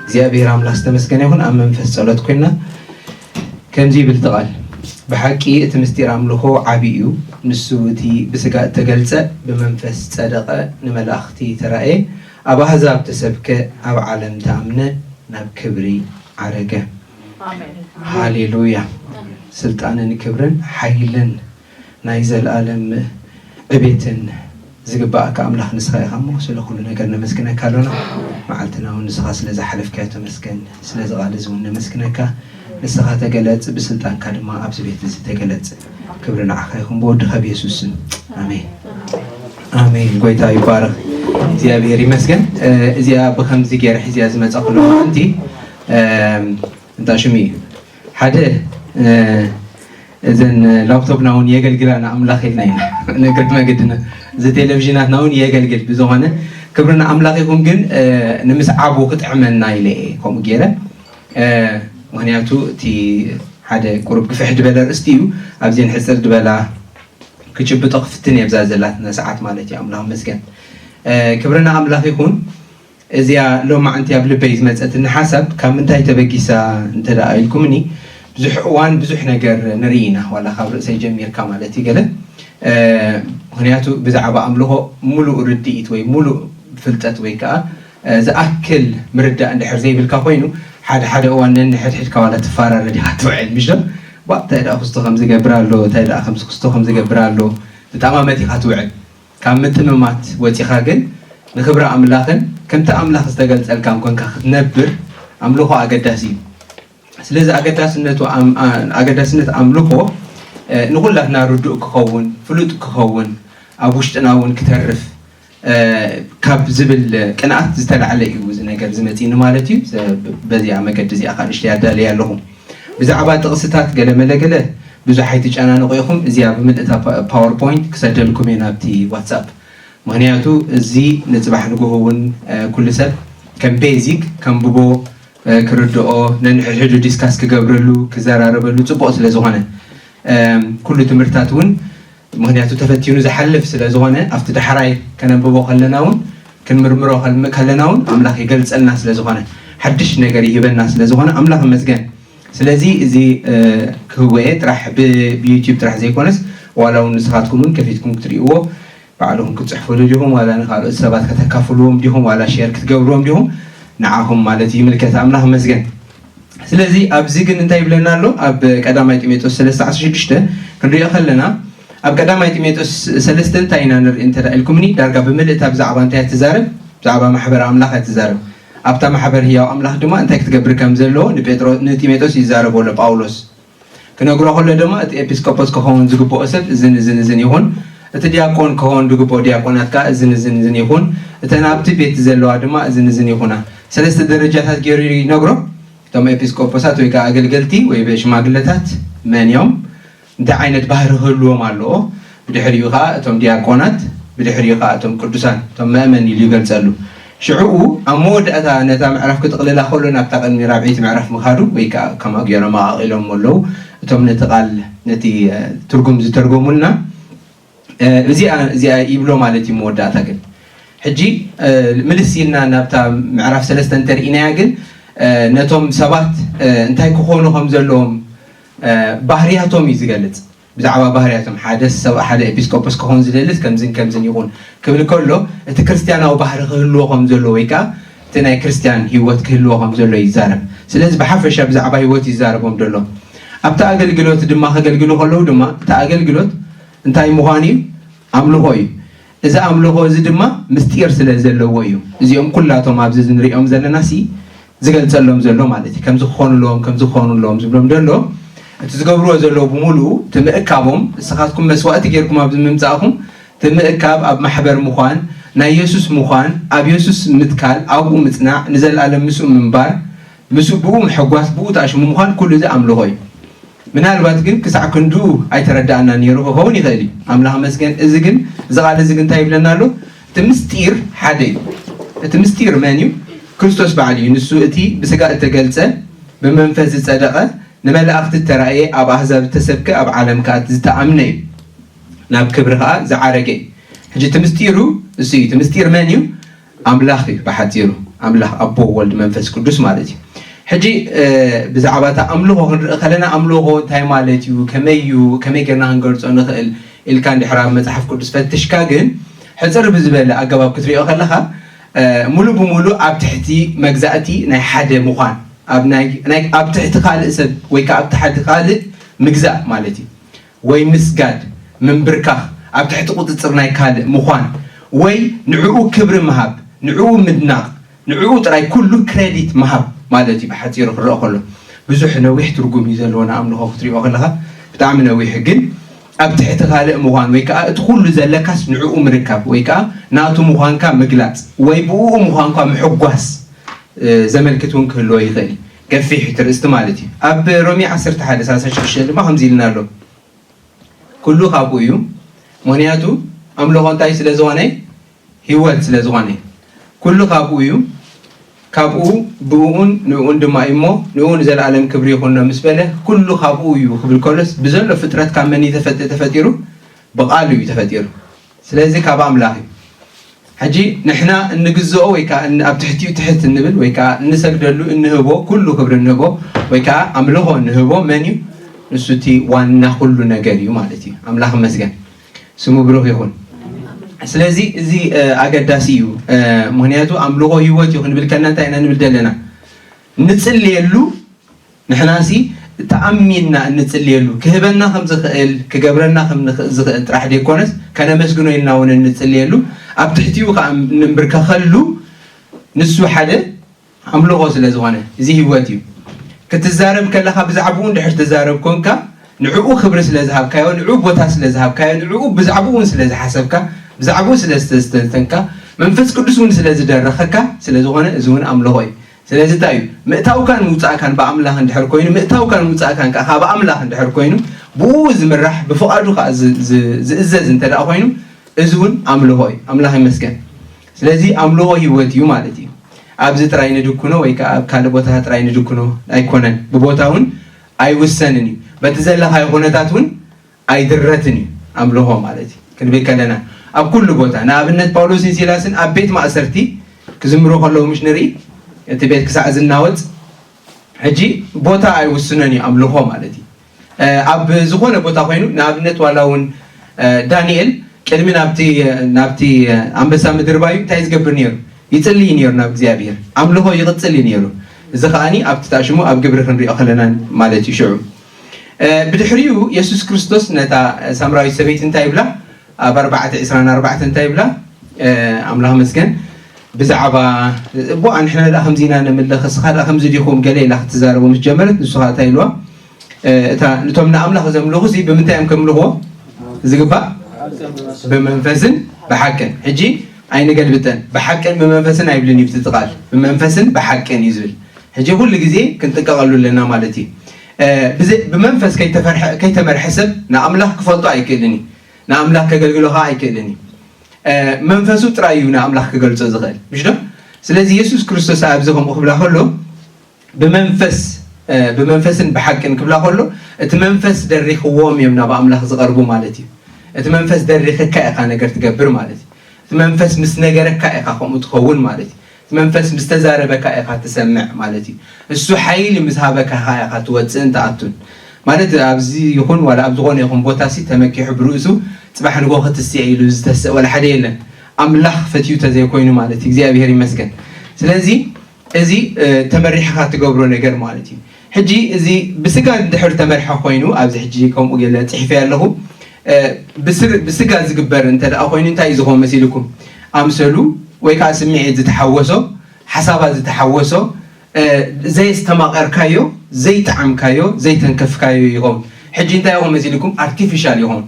እግዚኣብሔር ኣምላኽ ዝተመስገነ ይኹን። ኣብ መንፈስ ጸሎት ኮይና ከምዚ ይብል እቲ ቃል፣ ብሓቂ እቲ ምስጢር ኣምልኾ ዓቢ እዩ። ንሱ እቲ ብስጋ እተገልጸ፣ ብመንፈስ ጸደቐ፣ ንመላእኽቲ ተራእየ፣ ኣብ ኣህዛብ ተሰብከ፣ ኣብ ዓለም ተኣምነ፣ ናብ ክብሪ ዓረገ። ሃሌሉያ። ስልጣንን ክብርን ሓይልን ናይ ዘለኣለም ዕቤትን ዝግባኣካ ኣምላኽ ንስኻ ኢኻ እሞ፣ ስለ ኩሉ ነገር ነመስግነካ ኣሎና። መዓልትና እውን ንስኻ ስለ ዝሓለፍካዮ ተመስገን። ስለዚ ቃል እዚ እውን ነመስግነካ። ንስኻ ተገለጽ፣ ብስልጣንካ ድማ ኣብዚ ቤት እዚ ተገለጽ። ክብሪ ንዓኻ ይኹን፣ ብወድኻ ብየሱስ ስም። ኣሜን። ኣሜን። ጎይታ ይባረኽ። እግዚኣብሔር ይመስገን። እ፣ እዚኣ ብኸምዚ ገይረ ሒዝያ ዝመጻ ኩሉ ምእንቲ፣ እ፣ እንታ ሽሙ እዩ። ሓደ፣ እ፣ እዘን ላፕቶፕና እውን የገልግላ ንኣምላኽ ኢልና ኢና። ንእግረ መገድና እዚ ቴሌቪዥናትና እውን የገልግል። ብዝኾነ ክብሪ ንኣምላኽ ይኹን። ግን፣ እ፣ ንምስዓቡ ክጥዕመና ኢለ እየ ከምኡ ገይረ። እ፣ ምኽንያቱ እቲ ሓደ ቁሩብ ግፍሕ ዝበለ ኣርእስቲ እዩ። ኣብዘን ሕጽር ዝበላ ክጭብጦ ክፍትን እየ ብዛ ዘላትና ሰዓት ማለት እዩ። ኣምላኽ ይመስገን። እ፣ ክብሪ ንኣምላኽ ይኹን። እዚኣ ሎማዕንቲ ኣብ ልበይ ዝመጸትኒ ሓሳብ ካብ ምንታይ ተበጊሳ እንተ ደኣ ኢልኩምኒ፣ ብዙሕ እዋን ብዙሕ ነገር ንርኢ ኢና፣ ዋላ ካብ ርእሰይ ጀሚርካ ማለት እዩ ገለ። እ፣ ምኽንያቱ ብዛዕባ ኣምልኾ ሙሉእ ርድኢት ወይ ሙሉእ ፍልጠት ወይ ከኣ፣ እ፣ ዝኣክል ምርዳእ እንድሕር ዘይብልካ ኮይኑ፣ ሓደ ሓደ እዋን ነንሕድሕድካ ዋላ ትፈራረድ ኢኻ ትውዕል፣ ምሽ ዶ? ዋ፣ እንታይ ደኣ ክስቶ ከም ዝገብር ኣሎ፣ እንታይ ደኣ ከም ክስቶ ከም ዝገብር ኣሎ፣ ትጠማመት ኢኻ ትውዕል። ካብ ምጥምማት ወጺኻ ግን ንኽብሪ ኣምላኽን ከምቲ ኣምላኽ ዝተገልጸልካን ኮንካ ክትነብር ኣምልኾ ኣገዳሲ እዩ። ስለዚ ኣገዳስነቱ ኣም-፣ ኣ-፣ ኣገዳስነት ኣምልኾ፣ እ፣ ንኹላትና ርዱእ ክኸውን፣ ፍሉጥ ክኸውን፣ ኣብ ውሽጥና እውን ክተርፍ፣ እ፣ ካብ ዝብል ቅንኣት ዝተላዕለ እዩ እዚ ነገር ዝመጽእኒ ማለት እዩ። ዘ-፣ በዚኣ መገዲ እዚኣ ኸኣ ንእሽተይ ኣዳልየ ኣለኹ። ብዛዕባ ጥቕስታት ገለ መለ ገለ ብዙሕ ኣይትጨናነቑ ኢኹም። እዚኣ ብምልእታ ፓ-፣ ፓወርፖይንት ክሰደልኩም እየ ናብቲ ዋትሳፕ። ምኽንያቱ እዚ ንጽባሕ ንግሆ እውን፣ እ፣ ኩሉ ሰብ ከም ቤዚክ ከንብቦ፣ እ፣ ክርድኦ፣ ነንሕድሕዱ ዲስካስ ክገብረሉ፣ ክዘራረበሉ ጽቡቕ ስለ ዝኾነ፣ እም፣ ኩሉ ትምህርታት እውን ምኽንያቱ ተፈቲኑ ዝሓልፍ ስለ ዝኾነ፣ ኣብቲ ዳሕራይ ከነንብቦ ከለና እውን፣ ክንምርምሮ ከልም-፣ ከለና እውን ኣምላኽ ይገልጸልና ስለ ዝኾነ፣ ሓድሽ ነገር ይህበና ስለ ዝኾነ፣ ኣምላኽ ይመስገን። ስለዚ እዚ፣ እ፣ ክህቦ እየ ጥራሕ ብ-፣ ብዩቲዩብ ጥራሕ ዘይኮነስ፣ ዋላ እውን ንስኻትኩም እውን ከፊትኩም ክትርእይዎ፣ ባዕልኹም ክትጽሕፉሉ ዲኹም፣ ዋላ ንኻልኦት ሰባት ከተካፍልዎም ዲኹም፣ ዋላ ሼር ክትገብርዎም ዲኹም፣ ንዓኹም ማለት እዩ ይምልከት። ኣምላኽ ይመስገን። ስለዚ ኣብዚ ግን እንታይ ይብለና ኣሎ? ኣብ ቀዳማይ ጢሞቴዎስ ሰለስተ ዓሰርተ ሽዱሽተ ክንሪኦ ከለና፣ ኣብ ቀዳማይ ጢሞቴዎስ ሰለስተ እንታይ ኢና ንርኢ እንተ ደኣ ኢልኩምኒ፣ ዳርጋ ብምልእታ ብዛዕባ እንታይ እያ ትዛረብ? ብዛዕባ ማሕበር ኣምላኽ እያ ትዛረብ። ኣብታ ማሕበር ህያው ኣምላኽ ድማ እንታይ ክትገብር ከም ዘለዎ ንጴጥሮ-፣ ንጢሞቴዎስ ይዛረቦ ኣሎ ጳውሎስ። ክነግሮ ከሎ ድማ እቲ ኤጲስቆጶስ ክኸውን ዝግብኦ ሰብ እዝን እዝን እዝን ይኹን፣ እቲ ዲያቆን ክኸውን ዝግብኦ ዲያቆናት ከኣ እዝን እዝን እዝን ይኹን፣ እተን ኣብቲ ቤት ዘለዋ ድማ እዝን እዝን ይኹና። ሰለስተ ደረጃታት ገይሩ ይነግሮ። እቶም ኤጲስቆጶሳት ወይ ከኣ ኣገልገልቲ ወይ ሽማግለታት መን እዮም? እንታይ ዓይነት ባህሪ ክህልዎም ኣለዎ? ብድሕሪኡ ከኣ እቶም ዲያቆናት፣ ብድሕሪኡ ከኣ እቶም ቅዱሳን፣ እቶም መእመን ኢሉ ይገልጸሉ። ሽዕኡ ኣብ መወዳእታ ነታ ምዕራፍ ክጥቕልላ ከሎ ናብታ ቅድሚ ራብዐይቲ ምዕራፍ ምኻዱ ወይ ከኣ ከምኣ ገይሮም ኣቓቒሎሞ ኣለዉ። እቶም ነቲ ቃል፣ ነቲ፣ እ፣ ትርጉም ዝተርጎሙልና፣ እ፣ እዚኣ፣ እዚኣ ይብሎ ማለት እዩ መወዳእታ ግን። ሕጂ፣ እ፣ ምልስ ኢልና ናብታ ምዕራፍ ሰለስተ እንተርኢናያ ግን፣ እ፣ ነቶም ሰባት፣ እ፣ እንታይ ክኾኑ ከም ዘለዎም፣ እ፣ ባህርያቶም እዩ ዝገልጽ። ብዛዕባ ባህርያቶም ሓደ ሰብ፣ ሓደ ኤጲስቆጶስ ክኸውን ዝደልስ ከምዝን ከምዝን ይኹን ክብል ከሎ፣ እቲ ክርስትያናዊ ባህሪ ክህልዎ ከም ዘለዎ ወይ ከኣ እቲ ናይ ክርስትያን ህይወት ክህልዎ ከም ዘሎ ይዛረብ። ስለዚ ብሓፈሻ ብዛዕባ ህይወት ይዛረቦም ዘሎ። ኣብቲ ኣገልግሎት ድማ ከገልግሉ ከለዉ ድማ እቲ ኣገልግሎት እንታይ ምዃኑ እዩ? ኣምልኾ እዩ። እዚ ኣምልኾ እዚ ድማ ምስጢር ስለ ዘለዎ እዩ። እዚኦም ኩላቶም ኣብዚ ንሪኦም ዘለና ሲ ዝገልጸሎም ዘሎ ማለት እዩ። ከምዚ ክኾኑ ኣለዎም፣ ከምዚ ክኾኑ ኣለዎም ዝብሎም ዘሎ፣ እቲ ዝገብርዎ ዘለዉ ብምሉኡ እቲ ምእካቦም፣ ንስኻትኩም መስዋእቲ ጌርኩም ኣብዚ ምምጻእኹም፣ እቲ ምእካብ ኣብ ማሕበር ምዃን፣ ናይ የሱስ ምዃን፣ ኣብ የሱስ ምትካል፣ ኣብኡ ምጽናዕ፣ ንዘለኣለም ምስኡ ምንባር፣ ምስኡ ብኡ ምሕጓስ፣ ብኡ ተኣሽሙ ምዃን፣ ኩሉ እዚ ኣምልኾ እዩ። ምናልባት ግን ክሳዕ ክንድኡ ኣይተረዳእናን ነይሩ ክኸውን ይኽእል እዩ። ኣምላኽ መስገን። እዚ ግን፣ እዚ ቃል እዚ ግን እንታይ ይብለና ኣሎ? እቲ ምስጢር ሓደ እዩ። እቲ ምስጢር መን እዩ? ክርስቶስ ባዕሉ እዩ። ንሱ እቲ ብስጋ እተገልጸ፣ ብመንፈስ ዝጸደቐ፣ ንመላእኽቲ እተራእየ፣ ኣብ ኣህዛብ እተሰብከ፣ ኣብ ዓለም ከኣ ዝተኣምነ እዩ። ናብ ክብሪ ከኣ ዝዓረገ እዩ። ሕጂ እቲ ምስጢሩ እሱ እዩ። እቲ ምስጢር መን እዩ? ኣምላኽ እዩ ብሓጺሩ። ኣምላኽ ኣቦ፣ ወልድ፣ መንፈስ ቅዱስ ማለት እዩ። ሕጂ ብዛዕባ እታ ኣምልኾ ክንርኢ ከለና ኣምልኾ እንታይ ማለት እዩ፣ ከመይ እዩ፣ ከመይ ጌርና ክንገልጾ ንኽእል ኢልካ እንድሕር ኣብ መጽሓፍ ቅዱስ ፈትሽካ ግን ሕጽር ብዝበለ ኣገባብ ክትሪኦ ከለኻ ሙሉ ብሙሉ ኣብ ትሕቲ መግዛእቲ ናይ ሓደ ምዃን፣ ኣብ ትሕቲ ካልእ ሰብ ወይ ከዓ ኣብ ትሕቲ ካልእ ምግዛእ ማለት እዩ። ወይ ምስጋድ፣ ምንብርካኽ፣ ኣብ ትሕቲ ቁፅፅር ናይ ካልእ ምዃን ወይ ንዕኡ ክብሪ ምሃብ፣ ንዕኡ ምድናቕ፣ ንዕኡ ጥራይ ኩሉ ክረዲት ምሃብ ማለት እዩ። ብሓፂሩ ክረአ ከሎ ብዙሕ ነዊሕ ትርጉም እዩ ዘለዎ ንኣምልኾ ክትሪኦ ከለኻ ብጣዕሚ ነዊሕ፣ ግን ኣብ ትሕቲ ካልእ ምዃን ወይ ከዓ እቲ ኩሉ ዘለካስ ንዕኡ ምርካብ ወይ ከዓ ናቱ ምዃንካ ምግላፅ ወይ ብኡ ምዃንካ ምሕጓስ ዘመልክት እውን ክህልዎ ይኽእል እዩ። ገፊሕ ትርእስቲ ማለት እዩ። ኣብ ሮሜ ዓሰርተ ሓደ ሰላሳ ሽዱሽተ ድማ ከምዚ ኢልና ኣሎ፣ ኩሉ ካብኡ እዩ፣ ምኽንያቱ ኣምልኾ እንታይ ስለ ዝኾነ፣ ህይወት ስለ ዝኾነ፣ ኩሉ ካብኡ እዩ፣ ካብኡ ብእኡን ንእኡን ድማ እዩ እሞ ንእኡ ንዘለኣለም ክብሪ ይኹኖ ምስ በለ፣ ኩሉ ካብኡ እዩ ክብል ከሎስ ብዘሎ ፍጥረት ካብ መን እዩ ተፈጢሩ? ብቓሉ እዩ ተፈጢሩ። ስለዚ ካብ ኣምላኽ እዩ። ሕጂ ንሕና እንግዝኦ ወይ ከዓ ኣብ ትሕቲኡ ትሕት እንብል ወይ ከዓ እንሰግደሉ እንህቦ ኩሉ ክብሪ እንህቦ ወይ ከዓ ኣምልኾ እንህቦ መን እዩ? ንሱ እቲ ዋና ኩሉ ነገር እዩ ማለት እዩ። ኣምላኽ ይመስገን፣ ስሙ ብሩኽ ይኹን። ስለዚ እዚ ኣገዳሲ እዩ። ምኽንያቱ ኣምልኾ ህይወት እዩ ክንብል ከና እንታይ ኢና ንብል ዘለና? ንፅልየሉ ንሕናሲ ተኣሚንና እንጽልየሉ ክህበና ከም ዝኽእል ክገብረና ከም ዝኽእል ጥራሕ ደይኮነስ ከነመስግኖ ኢልና እውን እንጽልየሉ ኣብ ትሕቲኡ ከዓ እንንብርከኸሉ ንሱ ሓደ ኣምልኾ ስለ ዝኾነ እዚ ህይወት እዩ። ክትዛረብ ከለኻ ብዛዕባኡ እንድሕር ትዛረብ ኮንካ ንዕኡ ክብሪ ስለ ዝሃብካዮ፣ ንዕኡ ቦታ ስለ ዝሃብካዮ፣ ንዕኡ ብዛዕባኡ እውን ስለ ዝሓሰብካ፣ ብዛዕባኡ ስለ ዝተስተንተንካ፣ መንፈስ ቅዱስ እውን ስለ ዝደረኸካ ስለ ዝኾነ እዚ እውን ኣምልኾ እዩ። ስለዚ እንታይ እዩ ምእታውካን ምውፃእካን ብኣምላኽ እንድሕር ኮይኑ ምእታውካን ምውፃእካን ከዓ ካብ ኣምላኽ እንድሕር ኮይኑ ብኡ ዝምራሕ ብፍቓዱ ከዓ ዝእዘዝ እንተ ደኣ ኮይኑ እዚ እውን ኣምልኾ እዩ። ኣምላኽ ይመስገን። ስለዚ ኣምልኾ ህይወት እዩ ማለት እዩ። ኣብዚ ጥራይ ንድክኖ ወይ ከዓ ኣብ ካልእ ቦታ ጥራይ ንድክኖ ኣይኮነን። ብቦታ እውን ኣይውሰንን እዩ። በቲ ዘለኻዮ ኩነታት እውን ኣይድረትን እዩ ኣምልኾ ማለት እዩ። ክንብል ከለና ኣብ ኩሉ ቦታ ንኣብነት ጳውሎስን ሲላስን ኣብ ቤት ማእሰርቲ ክዝምሩ ከለዉ ምሽ ንርኢ እቲ ቤት ክሳዕ ዝናወፅ ሕጂ ቦታ ኣይውስኖን እዩ ኣምልኾ ማለት እዩ። ኣብ ዝኾነ ቦታ ኮይኑ ንኣብነት ዋላ እውን ዳንኤል ቅድሚ ናብቲ ናብቲ ኣንበሳ ምድርባዩ እንታይ ዝገብር ነይሩ? ይፅሊ እዩ ነይሩ ናብ እግዚኣብሔር ኣምልኾ ይቕፅል እዩ ነይሩ። እዚ ከዓኒ ኣብቲ ታሽሙ ኣብ ግብሪ ክንሪኦ ከለና ማለት እዩ ሽዑ ብድሕሪኡ የሱስ ክርስቶስ ነታ ሳምራዊት ሰበይቲ እንታይ ይብላ? ኣብ ኣርባዕተ ዕስራን ኣርባዕተ እንታይ ይብላ? ኣምላኽ መስገን ብዛዕባ እቦ ኣንሕና ደኣ ከምዚ ኢና ነምልኽ እስኻ ደኣ ከምዚ ዲኹም ገለ ኢላ ክትዛረቦ ምስ ጀመረት ንሱ ኸዓ እንታይ ኢልዋ? እታ ነቶም ንኣምላኽ ዘምልኹ እዚ ብምንታይ እዮም ከምልኽዎ ዝግባእ? ብመንፈስን ብሓቅን። ሕጂ ኣይንገልብጠን። ብሓቅን ብመንፈስን ኣይብልን እዩ እቲ ቃል፣ ብመንፈስን ብሓቅን እዩ ዝብል። ሕጂ ኩሉ ግዜ ክንጥንቀቐሉ ኣለና ማለት እዩ። ብመንፈስ ከይተመርሐ ሰብ ንኣምላኽ ክፈልጦ ኣይክእልን እዩ፣ ንኣምላኽ ከገልግሎ ከዓ ኣይክእልን እዩ። መንፈሱ ጥራይ እዩ ንኣምላኽ ክገልጾ ዝኽእል፣ ምሽ ዶ? ስለዚ የሱስ ክርስቶስ ኣብዚ ከምኡ ክብላ ከሎ ብመንፈስ ብመንፈስን ብሓቅን ክብላ ከሎ እቲ መንፈስ ደሪኽዎም እዮም ናብ ኣምላኽ ዝቐርቡ ማለት እዩ። እቲ መንፈስ ደሪኽካ ኢኻ ነገር ትገብር ማለት እዩ። እቲ መንፈስ ምስ ነገረካ ኢኻ ከምኡ ትኸውን ማለት እዩ። እቲ መንፈስ ምስ ተዛረበካ ኢኻ ትሰምዕ ማለት እዩ። እሱ ሓይሊ ምስ ሃበካ ኢኻ ትወፅእን ትኣቱን ማለት ኣብዚ ይኹን ዋላ ኣብ ዝኾነ ይኹን ቦታ ሲ ተመኪሑ ብርእሱ ፅባሕ ንጎ ክትስየ ኢሉ ዝተስእ ዋላ ሓደ የለን። ኣምላኽ ፈትዩ ተዘይኮይኑ ማለት እዩ። እግዚኣብሔር ይመስገን። ስለዚ እዚ ተመሪሕኻ ትገብሮ ነገር ማለት እዩ። ሕጂ እዚ ብስጋ እንድሕር ተመርሐ ኮይኑ ኣብዚ ሕጂ ከምኡ ገለ ፅሒፈ ኣለኹ። ብስጋ ዝግበር እንተ ደኣ ኮይኑ እንታይ እዩ ዝኸውን መሲልኩም? ኣምሰሉ ወይ ከዓ ስምዒት ዝተሓወሶ፣ ሓሳባት ዝተሓወሶ፣ ዘየስተማቐርካዮ፣ ዘይጠዓምካዮ፣ ዘይተንከፍካዮ ይኸውን። ሕጂ እንታይ ይኸውን መሲልኩም? ኣርቲፊሻል ይኸውን።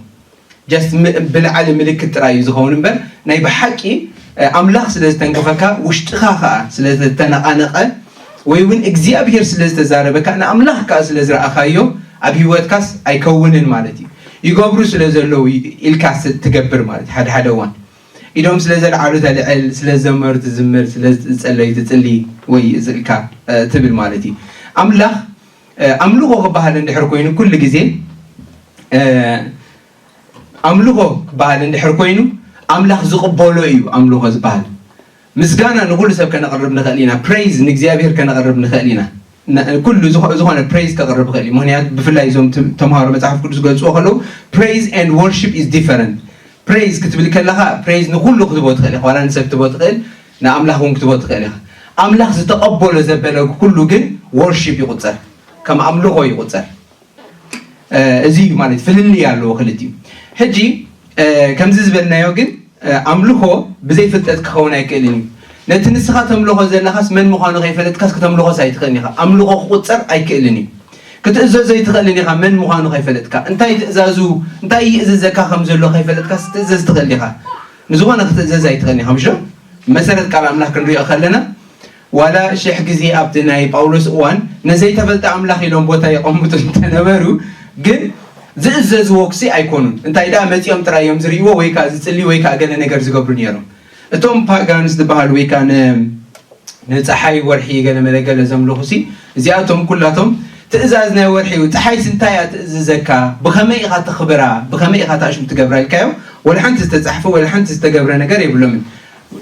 ጀስት ብልዓሊ ምልክት ጥራይ እዩ ዝኸውን እምበር ናይ ብሓቂ ኣምላኽ ስለ ዝተንከፈካ ውሽጥኻ ከዓ ስለ ዝተነቓነቐ ወይ እውን እግዚኣብሔር ስለ ዝተዛረበካ ንኣምላኽ ከዓ ስለ ዝረኣኻዮ ኣብ ህይወትካስ ኣይከውንን ማለት እዩ። ይገብሩ ስለ ዘለዉ ኢልካ ትገብር ማለት ሓደ ሓደ እዋን ኢዶም ስለ ዘልዓሉ ተልዕል፣ ስለ ዘመሩ ትዝምር፣ ስለ ዝጸለዩ ትጽሊ ወይ ዝልካ ትብል ማለት እዩ። ኣምላኽ ኣምልኾ ክበሃል እንድሕር ኮይኑ ኩሉ ግዜ ኣምልኾ ክበሃል እንድሕር ኮይኑ ኣምላኽ ዝቕበሎ እዩ ኣምልኾ ዝበሃል። ምስጋና ንኹሉ ሰብ ከነቕርብ ንኽእል ኢና። ፕሬይዝ ንእግዚኣብሔር ከነቕርብ ንኽእል ኢና። ን- ኩሉ ዝኾ- ዝኾነ ፕሬይዝ ከቕርብ ይኽእል እዩ። ምኽንያቱ ብፍላይ እዞም ት- ተምሃሮ መጽሓፍ ቅዱስ ገልጽዎ ከለዉ praise and worship is different። ፕሬይዝ ክትብል ከለኻ ፕሬይዝ ንኹሉ ክትቦ ትኽእል ኢኻ። ዋላ ንሰብ ክትቦ ትኽእል፣ ንኣምላኽ እውን ክትቦ ትኽእል ኢኻ። ኣምላኽ ዝተቐበሎ ዘበለ ኩሉ ግን ወርሺፕ ይቑጸር፣ ከም ኣምልኾ ይቑጸር። እዚ እዩ ማለት ፍልልይ ኣለዎ ክልቲኡ። ሕጂ ከምዚ ዝበልናዮ ግን ኣምልኾ ብዘይ ፍልጠት ክኸውን ኣይክእልን እዩ። ነቲ ንስኻ ተምልኾ ዘለኻስ መን ምዃኑ ከይፈለጥካስ ክተምልኾስ ኣይትኽእልን ኢኻ። ኣምልኾ ክቑጸር ኣይክእልን እዩ። ክትእዘዞ ኣይትኽእልን ኢኻ መን ምዃኑ ከይፈለጥካ። እንታይ ትእዛዙ፣ እንታይ ይእዝዘካ ከም ዘሎ ከይፈለጥካስ ክትእዘዝ ትኽእል ኢኻ። ንዝኾነ ክትእዘዝ ኣይትኽእልን ኢኻ። ምሽ መሰረት ቃል ኣምላኽ ክንሪኦ ከለና ዋላ ሽሕ ግዜ ኣብቲ ናይ ጳውሎስ እዋን ንዘይተፈልጠ ኣምላኽ ኢሎም ቦታ የቐምጡ እንተነበሩ ግን ዝእዘዝዎ ክሲ ኣይኮኑን። እንታይ ደኣ መጺኦም ጥራይ እዮም ዝርእይዎ ወይ ከዓ ዝጽልዩ ወይ ከዓ ገለ ነገር ዝገብሩ ነይሮም። እቶም ፓጋንስ ዝበሃሉ ወይ ከዓ ን- ንፀሓይ ወርሒ ገለ መለ ገለ ዘምልኹ ሲ እዚኣቶም ኩላቶም ትእዛዝ ናይ ወርሒ እዩ። ፀሓይስ እንታይ እያ ትእዝዘካ? ብኸመይ ኢኻ ተኽብራ? ብኸመይ ኢኻ ታሽሙ ትገብራ ኢልካዮ? ወላ ሓንቲ ዝተፃሕፈ ወላ ሓንቲ ዝተገብረ ነገር የብሎምን።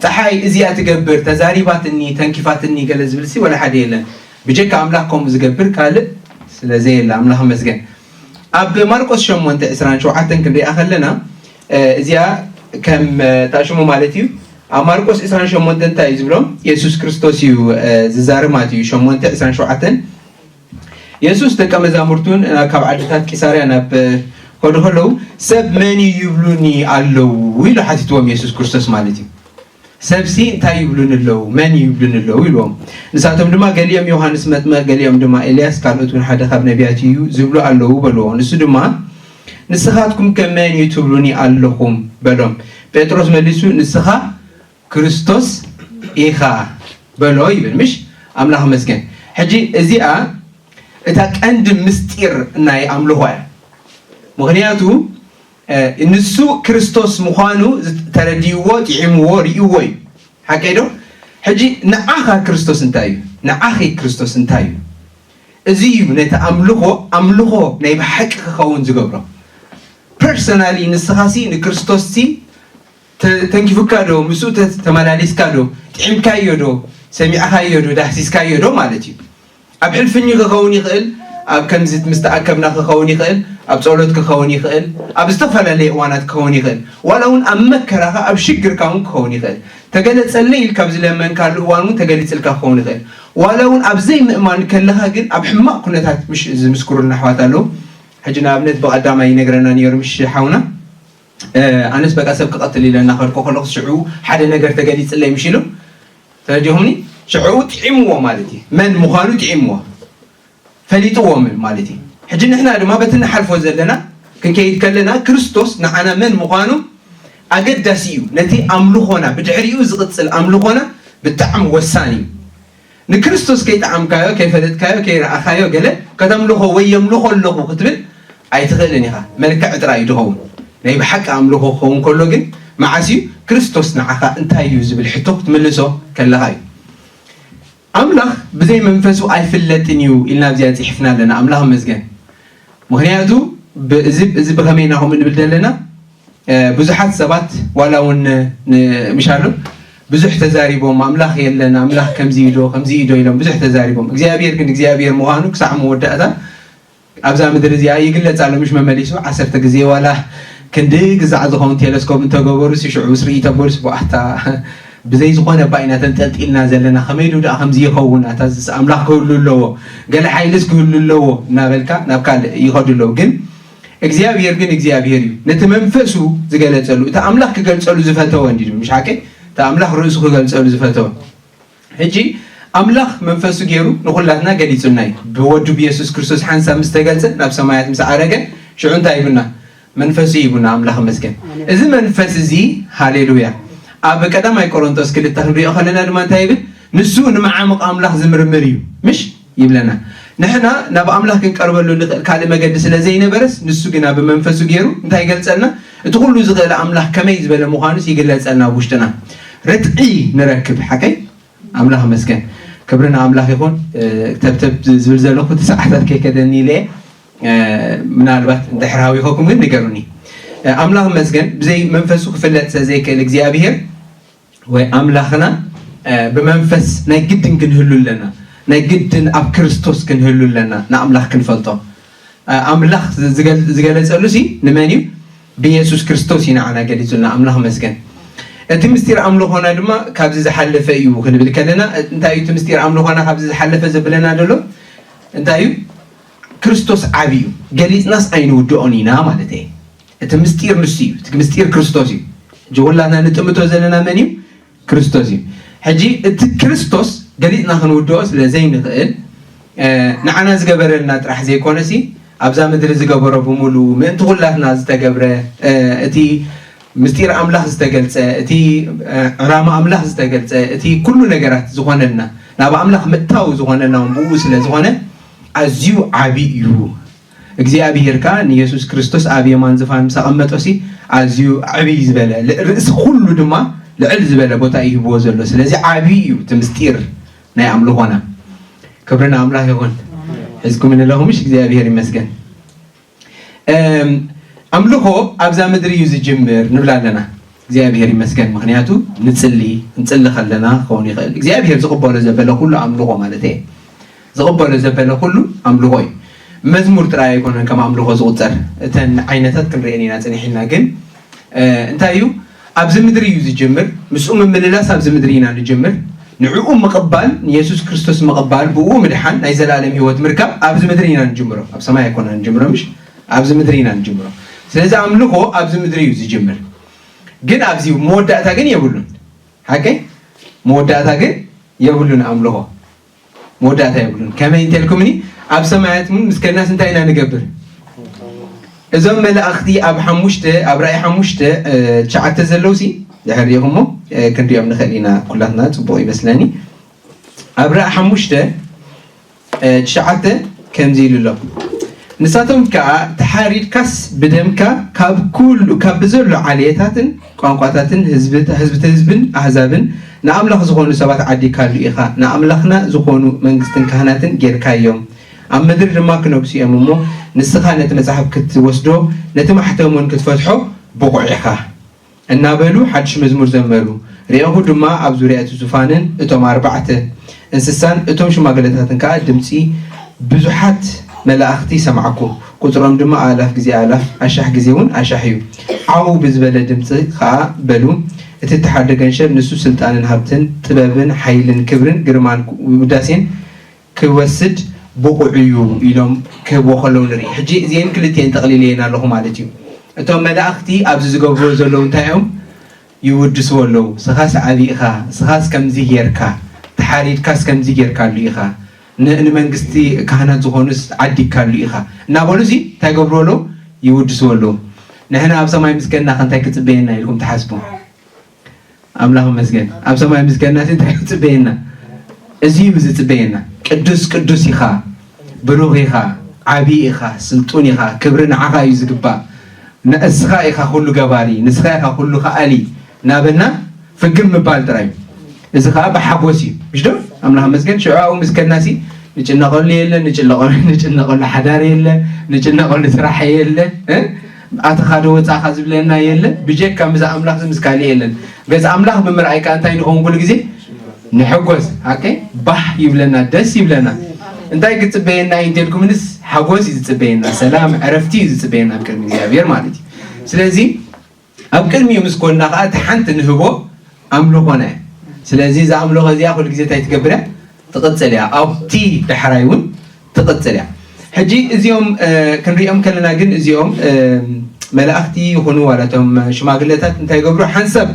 ፀሓይ እዚኣ ትገብር፣ ተዛሪባትኒ፣ ተንኪፋትኒ ገለ ዝብል ሲ ወላ ሓደ የለን። ብጀካ ኣምላኽ ከምኡ ዝገብር ካልእ ስለ ዘየለ ኣምላኽ ይመስገን። ኣብ ማርቆስ ሸሞንተ ዕስራን ሸውዓተን ክንሪኣ ከለና እዚኣ ከም ታሽሙ ማለት እዩ። ኣብ ማርቆስ ዕስራን ሸሞንተ እንታይ እዩ ዝብሎም? የሱስ ክርስቶስ እዩ ዝዛረብ ማለት እዩ። ሸሞንተ ዕስራን ሸውዓተን የሱስ ደቀ መዛሙርቱን ካብ ዓድታት ቂሳርያ ናብ ከዱ ከለዉ ሰብ መን እዩ ይብሉኒ ኣለዉ ኢሉ ሓቲትዎም የሱስ ክርስቶስ ማለት እዩ። ሰብሲ እንታይ ይብሉኒ ኣለዉ መን ይብሉኒ ኣለዉ ኢልዎም። ንሳቶም ድማ ገሊኦም ዮሃንስ መጥመቕ ገሊኦም ድማ ኤልያስ ካልኦት እውን ሓደ ካብ ነቢያት እዩ ዝብሉ ኣለዉ በልዎ። ንሱ ድማ ንስኻትኩም ከ መን እዩ ትብሉኒ ኣለኹም በሎም። ጴጥሮስ መሊሱ ንስኻ ክርስቶስ ኢኻ በሎ ይብል። ምሽ ኣምላኽ መስገን። ሕጂ እዚኣ እታ ቀንዲ ምስጢር ናይ ኣምልኾ እያ። ምኽንያቱ ንሱ ክርስቶስ ምዃኑ ተረዲእዎ፣ ጥዒምዎ፣ ርእይዎ እዩ። ሓቀይ ዶ? ሕጂ ንዓኻ ክርስቶስ እንታይ እዩ? ንዓኺ ክርስቶስ እንታይ እዩ? እዚ እዩ ነቲ ኣምልኾ ኣምልኾ ናይ ብሓቂ ክኸውን ዝገብሮ። ፐርሰናሊ ንስኻሲ ንክርስቶስሲ ተንኪፉካ ዶ? ምስኡ ተመላሊስካ ዶ? ጥዒምካዮ ዶ? ሰሚዕኻዮ ዶ? ዳህሲስካዮ ዶ ማለት እዩ። ኣብ ሕልፍኝ ክኸውን ይኽእል፣ ኣብ ከምዚ ምስ ተኣከብና ክኸውን ይኽእል፣ ኣብ ጸሎት ክኸውን ይኽእል፣ ኣብ ዝተፈላለየ እዋናት ክኸውን ይኽእል። ዋላ እውን ኣብ መከራኻ ኣብ ሽግርካ እውን ክኸውን ይኽእል። ተገለጸለይ ኢልካ ኣብ ዝለመንካሉ እዋን እውን ተገሊጽልካ ክኸውን ይኽእል። ዋላ እውን ኣብ ዘይምእማን ከለኻ ግን ኣብ ሕማቕ ኩነታት ምሽ ዝምስክሩልና ኣሕዋት ኣለዉ። ሕጂ ንኣብነት ብቐዳማይ ይነግረና ነይሩ ምሽ ሓውና ኣነስ በቃ ሰብ ክቐትል ኢለ እናኸድኩ ከለኹ ሽዑ ሓደ ነገር ተገሊጽለይ ምሽ ኢሉ ተረዲኹምኒ? ሽዑ ጥዒምዎ ማለት እዩ። መን ምዃኑ ጥዒምዎ ፈሊጥዎ ምን ማለት እዩ። ሕጂ ንሕና ድማ በቲ ንሓልፎ ዘለና ክንከይድ ከለና ክርስቶስ ንዓና መን ምዃኑ ኣገዳሲ እዩ። ነቲ ኣምልኾና ብድሕሪኡ ዝቕጽል ኣምልኾና ብጣዕሚ ወሳኒ እዩ። ንክርስቶስ ከይጠዓምካዮ ከይፈለጥካዮ ከይረኣኻዮ ገለ ከተምልኾ ወይ የምልኾ ኣለኹ ክትብል ኣይትኽእልን ኢኻ። መልክዕ ጥራይ እዩ ዝኸውን። ናይ ብሓቂ ኣምልኾ ክኸውን ከሎ ግን መዓስ እዩ ክርስቶስ ንዓኻ እንታይ እዩ ዝብል ሕቶ ክትምልሶ ከለኻ እዩ። ኣምላኽ ብዘይ መንፈሱ ኣይፍለጥን እዩ ኢልና ኣብዚኣ ጽሒፍና ኣለና። ኣምላኽ ይመስገን። ምኽንያቱ እዚ ብኸመይ ኢና ከምኡ ንብል ዘለና? ብዙሓት ሰባት ዋላ እውን ምሻሉ ብዙሕ ተዛሪቦም ኣምላኽ የለን ኣምላኽ ከምዚ ኢዶ ከምዚ ኢዶ ኢሎም ብዙሕ ተዛሪቦም እግዚኣብሔር ግን እግዚኣብሔር ምዃኑ ክሳዕ መወዳእታ ኣብዛ ምድሪ እዚኣ ይግለጽ ኣሎ። ምሽ መመሊሱ ዓሰርተ ግዜ ዋላ ክንዲ ግዛዕ ዝኸውን ቴለስኮፕ እንተገበሩ ሽዑ ምስ ርኢ ተበሉስ ብኣታ ብዘይ ዝኾነ እባ ኢና ተንጠልጢልና ዘለና ከመይ ኢሉ ደኣ ከምዚ ይኸውን ኣታ ዝስ ኣምላኽ ክህሉ ኣለዎ ገለ ሓይልስ ክህሉ ኣለዎ እናበልካ ናብ ካልእ ይኸዱ ኣለዉ። ግን እግዚኣብሔር ግን እግዚኣብሔር እዩ። ነቲ መንፈሱ ዝገለጸሉ እቲ ኣምላኽ ክገልጸሉ ዝፈተወ እንዲ ምሽ ሓቀይ እቲ ኣምላኽ ርእሱ ክገልጸሉ ዝፈተወ ሕጂ ኣምላኽ መንፈሱ ገይሩ ንኹላትና ገሊጹና እዩ። ብወዱ ብየሱስ ክርስቶስ ሓንሳብ ምስ ተገልጸ ናብ ሰማያት ምስ ዓረገ ሽዑ እንታይ ይብና? መንፈሱ ይብና። ኣምላኽ ይመስገን። እዚ መንፈስ እዚ ሃሌሉያ ኣብ ቀዳማይ ቆሮንቶስ ክልተ ክንሪኦ ከለና ድማ እንታይ ይብል? ንሱ ንመዓሙቕ ኣምላኽ ዝምርምር እዩ ምሽ ይብለና። ንሕና ናብ ኣምላኽ ክንቀርበሉ ንኽእል ካልእ መገዲ ስለ ዘይነበረስ ንሱ ግና ብመንፈሱ ገይሩ እንታይ ይገልጸልና? እቲ ኩሉ ዝኽእል ኣምላኽ ከመይ ዝበለ ምዃኑስ ይግለጸልና ኣብ ውሽጥና። ርትዒ ንረክብ ሓቀይ ኣምላኽ ይመስገን። ክብሪ ንኣምላኽ ይኹን። ተብተብ ዝብል ዘለኹ እቲ ሰዓታት ከይከደኒ ኢለ ምናልባት እንድሕር ሃዊኸኩም ግን ንገሩኒ። ኣምላኽ ይመስገን ብዘይ መንፈሱ ክፍለጥ ስለ ዘይክእል እግዚኣብሄር ወይ ኣምላኽና ብመንፈስ ናይ ግድን ክንህሉ ኣለና። ናይ ግድን ኣብ ክርስቶስ ክንህሉ ኣለና፣ ንኣምላኽ ክንፈልጦ። ኣምላኽ ዝገለጸሉ ሲ ንመን እዩ? ብየሱስ ክርስቶስ እዩ ንዓና ገሊጹልና። ኣምላኽ መስገን። እቲ ምስጢር ኣምልኾና ድማ ካብዚ ዝሓለፈ እዩ ክንብል ከለና፣ እንታይ እዩ እቲ ምስጢር ኣምልኾና ካብዚ ዝሓለፈ ዘብለና ዘሎ? እንታይ እዩ? ክርስቶስ ዓቢ እዩ፣ ገሊጽናስ ኣይንውድኦን ኢና ማለት እየ። እቲ ምስጢር ንሱ እዩ። እቲ ምስጢር ክርስቶስ እዩ። ሕጂ ኩላትና ንጥምቶ ዘለና መን እዩ? ክርስቶስ እዩ። ሕጂ እቲ ክርስቶስ ገሊጽና ክንውድኦ ስለ ዘይንኽእል፣ ንዓና ዝገበረልና ጥራሕ ዘይኮነሲ፣ ኣብዛ ምድሪ ዝገበሮ ብምሉ ምእንቲ ኩላትና ዝተገብረ፣ እቲ ምስጢር ኣምላኽ ዝተገልጸ፣ እቲ ዕላማ ኣምላኽ ዝተገልጸ፣ እቲ ኩሉ ነገራት ዝኾነልና፣ ናብ ኣምላኽ ምእታው ዝኾነልና እውን ብኡ ስለ ዝኾነ፣ ኣዝዩ ዓቢ እዩ። እግዚኣብሔር ከኣ ንየሱስ ክርስቶስ ኣብ የማን ዝፋን ምስ ኣቐመጦሲ፣ ኣዝዩ ዕብይ ዝበለ፣ ርእሲ ኩሉ ድማ ልዕል ዝበለ ቦታ እዩ ሂብዎ ዘሎ። ስለዚ ዓቢ እዩ እቲ ምስጢር ናይ ኣምልኾና። ክብሪ ንኣምላኽ ይኹን። ሒዝኩም ኣለኹምሽ እግዚኣብሔር ይመስገን። ኣምልኾ ኣብዛ ምድሪ እዩ ዝጅምር ንብል ኣለና። እግዚኣብሔር ይመስገን። ምኽንያቱ ንጽሊ፣ ክንጽሊ ከለና ክኸውን ይኽእል። እግዚኣብሔር ዝቕበሎ ዘበለ ኩሉ ኣምልኾ ማለት እየ። ዝቕበሎ ዘበለ ኩሉ ኣምልኾ እዩ። መዝሙር ጥራይ ኣይኮነን ከም ኣምልኾ ዝቑጸር። እተን ዓይነታት ክንርእየን ኢና ጽኒሕና። ግን እንታይ እዩ? ኣብዚ ምድሪ እዩ ዝጅምር። ምስኡ ምምልላስ ኣብዚ ምድሪ ኢና ንጅምር። ንዕኡ ምቕባል፣ ንየሱስ ክርስቶስ ምቕባል፣ ብኡ ምድሓን፣ ናይ ዘላለም ህይወት ምርካብ ኣብዚ ምድሪ ኢና ንጅምሮ። ኣብ ሰማይ ኣይኮና ንጅምሮ፣ ምሽ? ኣብዚ ምድሪ ኢና ንጅምሮ። ስለዚ ኣምልኾ ኣብዚ ምድሪ እዩ ዝጅምር። ግን ኣብዚ መወዳእታ ግን የብሉን። ሓቀይ? መወዳእታ ግን የብሉን ኣምልኾ። መወዳእታ የብሉን። ከመይ እንተልኩምኒ፣ ኣብ ሰማያት እውን ምስ ከድናስ እንታይ ኢና ንገብር? እዞም መላእኽቲ ኣብ ሓሙሽተ፣ ኣብ ራእይ ሓሙሽተ፣ እ፣ ትሽዓተ ዘለውሲ፣ ድሕር ሪኢኹሞ፣ እ፣ ክንሪኦም ንኽእል ኢና ኩላትና፣ ጽቡቕ ይመስለኒ። ኣብ ራእይ ሓሙሽተ፣ እ፣ ትሽዓተ ከምዚ ኢሉ ኣሎ። ንሳቶም ከኣ ተሓሪድካስ ብደምካ ካብ ኩሉ፣ ካብ ብዘሎ ዓሌታትን ቋንቋታትን ህዝብት-፣ ህዝብቲ ህዝብን ኣህዛብን ንኣምላኽ ዝኾኑ ሰባት ዓዲካሉ ኢኻ። ንኣምላኽና ዝኾኑ መንግስትን ካህናትን ጌርካዮም። ኣብ ምድሪ ድማ ክነግሱ እዮም እሞ፣ ንስኻ ነቲ መጽሓፍ ክትወስዶ፣ ነቲ ማሕተም እውን ክትፈትሖ ብቑዕ ኢኻ። እናበሉ ሓድሽ መዝሙር ዘመሩ። ርኤኹ ድማ ኣብ ዙርያ እቲ ዙፋንን እቶም ኣርባዕተ እንስሳን እቶም ሽማግለታትን ከኣ ድምጺ ብዙሓት መላእኽቲ ሰማዕኩ። ቁጽሮም ድማ ኣእላፍ ግዜ ኣእላፍ፣ ኣሻሕ ግዜ እውን ኣሻሕ እዩ። ዓው ብዝበለ ድምጺ ከኣ በሉ፣ እቲ እተሓርደ ገንሸል ንሱ ስልጣንን ሃብትን ጥበብን ሓይልን ክብርን ግርማን ውዳሴን ክወስድ ብቑዕ እዩ ኢሎም ክህብዎ ከለዉ ንርኢ። ሕጂ እዚአን ክልቲአን ጠቕሊለየን ኣለኹ ማለት እዩ። እቶም መላእኽቲ ኣብዚ ዝገብርዎ ዘለዉ እንታይ እዮም? ይውድስዎ ኣለዉ። ስኻስ ዓቢ ኢኻ፣ ስኻስ ከምዚ ጌርካ፣ ተሓሪድካስ ከምዚ ጌርካሉ ኢኻ፣ ን-፣ ንመንግስቲ ካህናት ዝኾኑስ ዓዲግካሉ ኢኻ እናበሉ እዚ እንታይ ገብርዎ ኣለዉ? ይውድስዎ ኣለዉ። ንሕና ኣብ ሰማይ ምስ ከድና ከ እንታይ ክጽበየና ኢልኩም ትሓስቡ? ኣምላኽ ይመስገን። ኣብ ሰማይ ምስ ከድናሲ እንታይ እዩ ዝጽበየና? እዚ እዩ ዝጽበየና። ቅዱስ ቅዱስ ኢኻ፣ ብሩኽ ኢኻ፣ ዓቢ ኢኻ፣ ስልጡን ኢኻ፣ ክብሪ ንዓኻ እዩ ዝግባእ። ንስኻ ኢኻ ኩሉ ገባሪ፣ ንስኻ ኢኻ ኩሉ ከኣሊ እናበልና ፍግም ምባል ጥራይ እዩ። እዚ ኸኣ ብሓጎስ እዩ። ምሽ ዶ? ኣምላኽ ይመስገን። ሽዑ ኣብኡ ምስ ከድናሲ ንጭነቐሉ የለ፣ ንጭነቐሉ፣ ንጭነቐሉ ሓዳር የለ፣ ንጭነቐሉ ስራሕ የለ። እ? ኣተኻ ዶ ወጻኻ ዝብለና የለ፣ ብጀካ ምስዚ ኣምላኽ እዚ ምስ ካልእ የለን። ገጽ ኣምላኽ ብምርኣይ ከኣ እንታይ ንኸውን ኩሉ ግዜ? ንሕጎስ። ኣከ ባህ ይብለና፣ ደስ ይብለና። እንታይ ክጽበየና እዩ እንተልኩምንስ፣ ሓጎስ እዩ ዝጽበየና፣ ሰላም፣ ዕረፍቲ እዩ ዝጽበየና ኣብ ቅድሚ እግዚኣብሔር ማለት እዩ። ስለዚ ኣብ ቅድሚኡ ምስ ኮንና ከኣ እቲ ሓንቲ ንህቦ ኣምልኾና እያ። ስለዚ እዛ ኣምልኾ እዚኣ ኩሉ ግዜ እንታይ ትገብር እያ? ትቕጽል እያ። ኣብቲ ዳሕራይ እውን ትቕጽል እያ። ሕጂ እዚኦም፣ እ፣ ክንሪኦም ከለና ግን እዚኦም፣ እ፣ መላእኽቲ ይኹኑ ዋላ እቶም ሽማግለታት እንታይ ይገብሩ? ሓንሳብ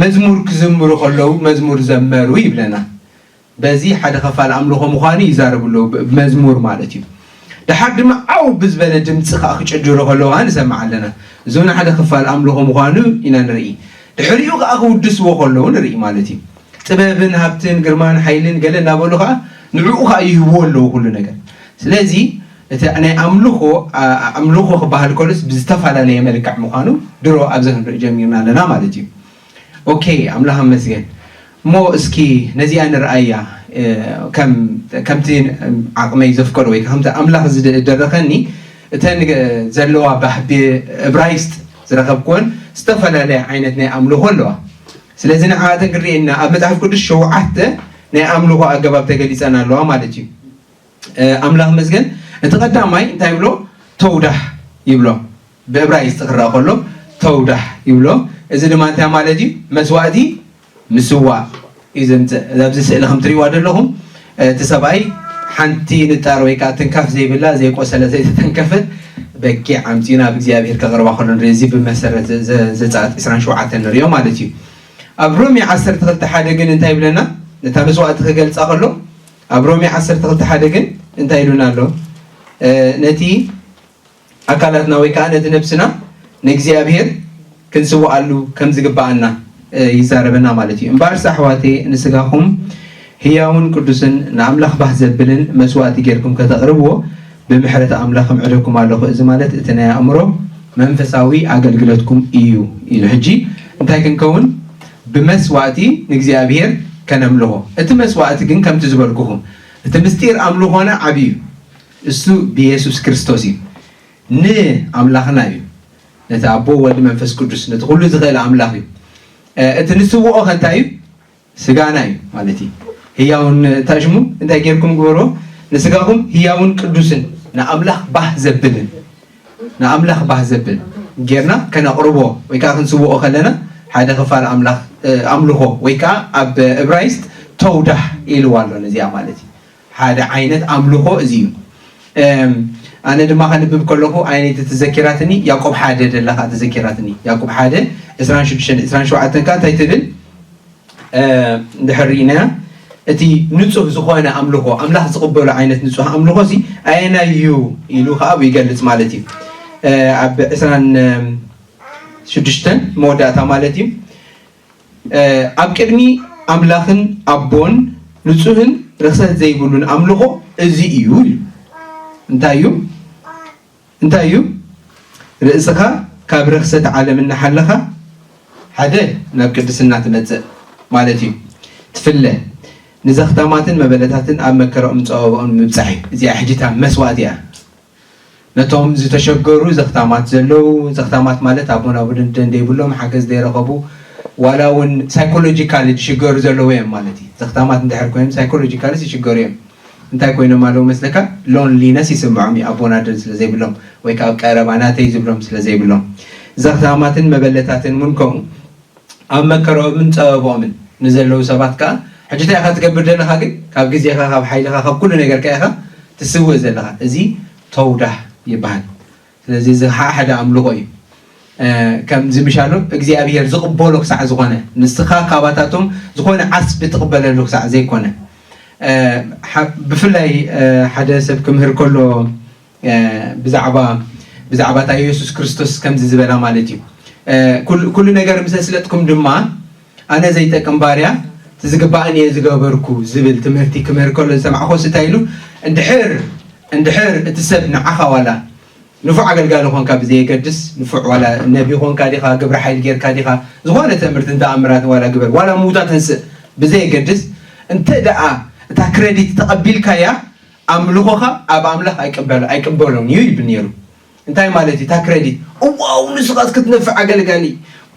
መዝሙር ክዝምሩ ከለዉ መዝሙር ዘመሩ ይብለና። በዚ ሓደ ኽፋል ኣምልኾ ምዃኑ ይዛረቡ ኣለዉ፣ ብ-፣ ብመዝሙር ማለት እዩ። ደሓር ድማ ዓው ብዝበለ ድምፂ ኸዓ ክጭድሩ ከለዉ ኸዓ ንሰምዕ ኣለና። እዚ እውን ሓደ ኽፋል ኣምልኾ ምዃኑ ኢና ንርኢ። ድሕሪኡ ኸዓ ክውድስዎ ከለዉ ንርኢ ማለት እዩ። ጥበብን ሃብትን ግርማን ሓይልን ገለ እናበሉ ኸዓ ንዕኡ ኸዓ ይህብዎ ኣለዉ ኩሉ ነገር። ስለዚ እቲ ናይ ኣምልኾ፣ ኣ-፣ ኣምልኾ ክበሃል ከሎስ ብዝተፈላለየ መልክዕ ምዃኑ ድሮ ኣብዚ ክንርኢ ጀሚርና ኣለና ማለት እዩ። ኦኬ፣ ኣምላኽ ይመስገን። እሞ እስኪ ነዚኣ ንርኣያ፣ እ፣ ከም፣ ከምቲ ዓቕመይ ዘፍቀዶ ወይ ከምቲ ኣምላኽ ዝደረኸኒ፣ እተን ዘለዋ ባህ-፣ ብእብራይስጥ ዝረኸብክወን ዝተፈላለያ ዓይነት ናይ ኣምልኾ ኣለዋ። ስለዚ ንዓተን ክንሪኤና ኣብ መጽሓፍ ቅዱስ ሸውዓተ ናይ ኣምልኾ ኣገባብ ተገሊጸን ኣለዋ ማለት እዩ። ኣምላኽ መስገን እቲ ቀዳማይ እንታይ ይብሎ? ተውዳህ ይብሎ። ብእብራይስጥ ክረኣ ከሎ ተውዳህ ይብሎ። እዚ ድማ እንታይ ማለት እዩ? መስዋእቲ ምስዋእ እዩ ዘምፅእ። ኣብዚ ስእሊ ከም ትሪእዋ ዘለኹም እቲ ሰብኣይ ሓንቲ ንጣር ወይ ከዓ ትንካፍ ዘይብላ ዘይቆሰለ ዘይተተንከፈት በጊዕ ኣምፂኡ ናብ እግዚኣብሔር ከቕርባ ከሎ ንርኢ። እዚ ብመሰረት ዘፃት ዕስራን ሸውዓተን ንሪኦ ማለት እዩ። ኣብ ሮሜ ዓሰርተ ክልተ ሓደ ግን እንታይ ይብለና? ነታ መስዋእቲ ክገልፃ ከሎ ኣብ ሮሜ ዓሰርተ ክልተ ሓደ ግን እንታይ ኢሉና ኣሎ? ነቲ ኣካላትና ወይ ከዓ ነቲ ነብስና ንእግዚኣብሔር ክንስውኣሉ ከም ዝግባኣና ይዛረበና ማለት እዩ። እምበኣርስ ኣሕዋቴ ንስጋኹም ህያውን ቅዱስን ንኣምላኽ ባህ ዘብልን መስዋእቲ ጌርኩም ከተቕርብዎ ብምሕረት ኣምላኽ እምዕደኩም ኣለኹ። እዚ ማለት እቲ ናይ ኣእምሮ መንፈሳዊ ኣገልግሎትኩም እዩ ኢሉ። ሕጂ እንታይ ክንከውን? ብመስዋእቲ ንእግዚኣብሔር ከነምልኾ። እቲ መስዋእቲ ግን ከምቲ ዝበልኩኹም እቲ ምስጢር ኣምልኾና ዓብዩ እዩ። እሱ ብየሱስ ክርስቶስ እዩ። ንኣምላኽና እዩ። ነቲ ኣቦ፣ ወልድ፣ መንፈስ ቅዱስ፣ ነቲ ኩሉ ዝኽእል ኣምላኽ እዩ። እቲ ንስውኦ ከ እንታይ እዩ? ስጋና እዩ ማለት እዩ። ህያውን ታሽሙ እንታይ ጌርኩም ግበሮ? ንስጋኹም ህያውን ቅዱስን ንኣምላኽ ባህ ዘብልን ንኣምላኽ ባህ ዘብል ጌርና ከነቕርቦ ወይ ከዓ ክንስውኦ ከለና ሓደ ክፋል ኣምላኽ ኣምልኾ ወይ ከዓ ኣብ እብራይስጥ ተውዳህ ኢልዋ ኣሎ ነዚኣ ማለት እዩ። ሓደ ዓይነት ኣምልኾ እዚ እዩ። ኣነ ድማ ከንብብ ከለኹ ኣይነይቲ ተዘኪራትኒ ያዕቆብ ሓደ ደላ ከዓ ተዘኪራትኒ። ያዕቆብ ሓደ ዕስራን ሽዱሽተን ዕስራን ሸውዓተን ከዓ እንታይ ትብል? እንድሕር ርኢናያ እቲ ንጹህ ዝኾነ ኣምልኾ ኣምላኽ ዝቕበሎ ዓይነት ንጹህ ኣምልኾ እዚ ኣየናይ እዩ ኢሉ ከዓ ይገልጽ ማለት እዩ። ኣብ ዕስራን ሽዱሽተን መወዳእታ ማለት እዩ። ኣብ ቅድሚ ኣምላኽን ኣቦን ንጹህን ርኽሰት ዘይብሉን ኣምልኾ እዚ እዩ። እንታይ እዩ? እንታይ እዩ? ርእስኻ ካብ ርኽሰት ዓለም እናሓለኻ ሓደ ናብ ቅድስና ትመጽእ ማለት እዩ። ትፍለ ንዘኽታማትን መበለታትን ኣብ መከራኦም ጸበባኦም ምብጻሕ እዩ። እዚኣ ሕጂታ መስዋእቲ እያ። ነቶም ዝተሸገሩ ዘኽታማት ዘለዉ፣ ዘኽታማት ማለት ኣቦን ኣቡን ደን ዘይብሎም፣ ሓገዝ ዘይረኸቡ፣ ዋላ እውን ሳይኮሎጂካሊ ዝሽገሩ ዘለዉ እዮም ማለት እዩ። ዘኽታማት እንድሕር ኮይኖም ሳይኮሎጂካሊ ይሽገሩ እዮም። እንታይ ኮይኖም ኣለዉ መስለካ? ሎንሊነስ ይስምዖም እዩ፣ ኣቦን ኣደን ስለ ዘይብሎም ወይ ከዓ ቀረባ ናተይ ዝብሎም ስለ ዘይብሎም። ዘኽታማትን መበለታትን እውን ከምኡ። ኣብ መከረኦምን ጸበብኦምን ንዘለዉ ሰባት ከኣ ሕጂ እንታይ ኢኻ ትገብር ዘለኻ? ግን ካብ ግዜኻ፣ ካብ ሓይልኻ፣ ካብ ኩሉ ነገርካ ኢኻ ትስውእ ዘለኻ። እዚ ተውዳህ ይበሃል። ስለዚ እዚ ከዓ ሓደ ኣምልኾ እዩ። ከምዚ ምሻሉ እግዚኣብሔር ዝቕበሎ ክሳዕ ዝኾነ ንስኻ ካባታቶም ዝኾነ ዓስቢ ትቕበለሉ ክሳዕ ዘይኮነ፣ ብፍላይ ሓደ ሰብ ክምህር ከሎ ብዛዕባ ብዛዕባ እታ የሱስ ክርስቶስ ከምዚ ዝበላ ማለት እዩ። ኩሉ ነገር ምስ ኣስለጥኩም ድማ ኣነ ዘይጠቅም ባርያ እቲ ዝግባእን እየ ዝገበርኩ ዝብል ትምህርቲ ክምህር ከሎ ዝሰማዕኮ ስታይ ኢሉ እንድሕር እንድሕር እቲ ሰብ ንዓኻ ዋላ ንፉዕ ኣገልጋሊ ኾንካ ብዘየገድስ ንፉዕ ዋላ ነቢ ኾንካ ዲኻ ግብረ ሓይል ጌርካ ዲኻ ዝኾነ ትእምርትን ተኣምራትን ዋላ ግበር ዋላ ምውታ ተንስእ ብዘየገድስ እንተ ደኣ እታ ክረዲት ተቐቢልካያ ኣምልኾኻ ኣብ ኣምላኽ ኣይቅበሎ ኣይቅበሎን እዩ ይብል ነይሩ። እንታይ ማለት እዩ? እታ ክረዲት እዋው ንስኻ ክትነፍዕ ኣገልጋሊ፣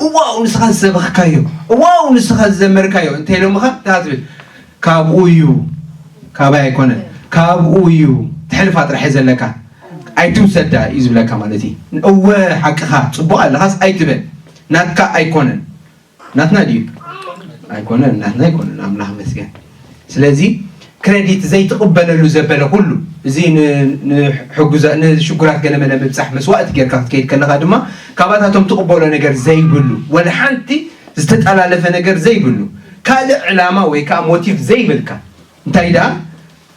እዋው ንስኻ ዝሰበኽካዮ፣ እዋው ንስኻ ዝዘመርካዮ እንተ ኢሎምኻ እንታይ ትብል? ካብኡ እዩ፣ ካባይ ኣይኮነን፣ ካብኡ እዩ፣ ትሕልፋ ጥራሕ እየ ዘለካ፣ ኣይትውሰዳ እዩ ዝብለካ ማለት እዩ። እወ ሓቅኻ፣ ጽቡቕ ኣለኻስ ኣይትበል፣ ናትካ ኣይኮነን። ናትና ድዩ? ኣይኮነን፣ ናትና ኣይኮነን። ኣምላኽ መስገን። ስለዚ ክረዲት ዘይትቕበለሉ ዘበለ ኩሉ እዚ ንሕጉዛ ንሽጉራት ገለመለ ምብጻሕ መስዋእቲ ጌርካ ክትከይድ ከለኻ ድማ ካባታቶም ትቕበሎ ነገር ዘይብሉ ወላ ሓንቲ ዝተጠላለፈ ነገር ዘይብሉ ካልእ ዕላማ ወይ ከዓ ሞቲቭ ዘይብልካ እንታይ ደኣ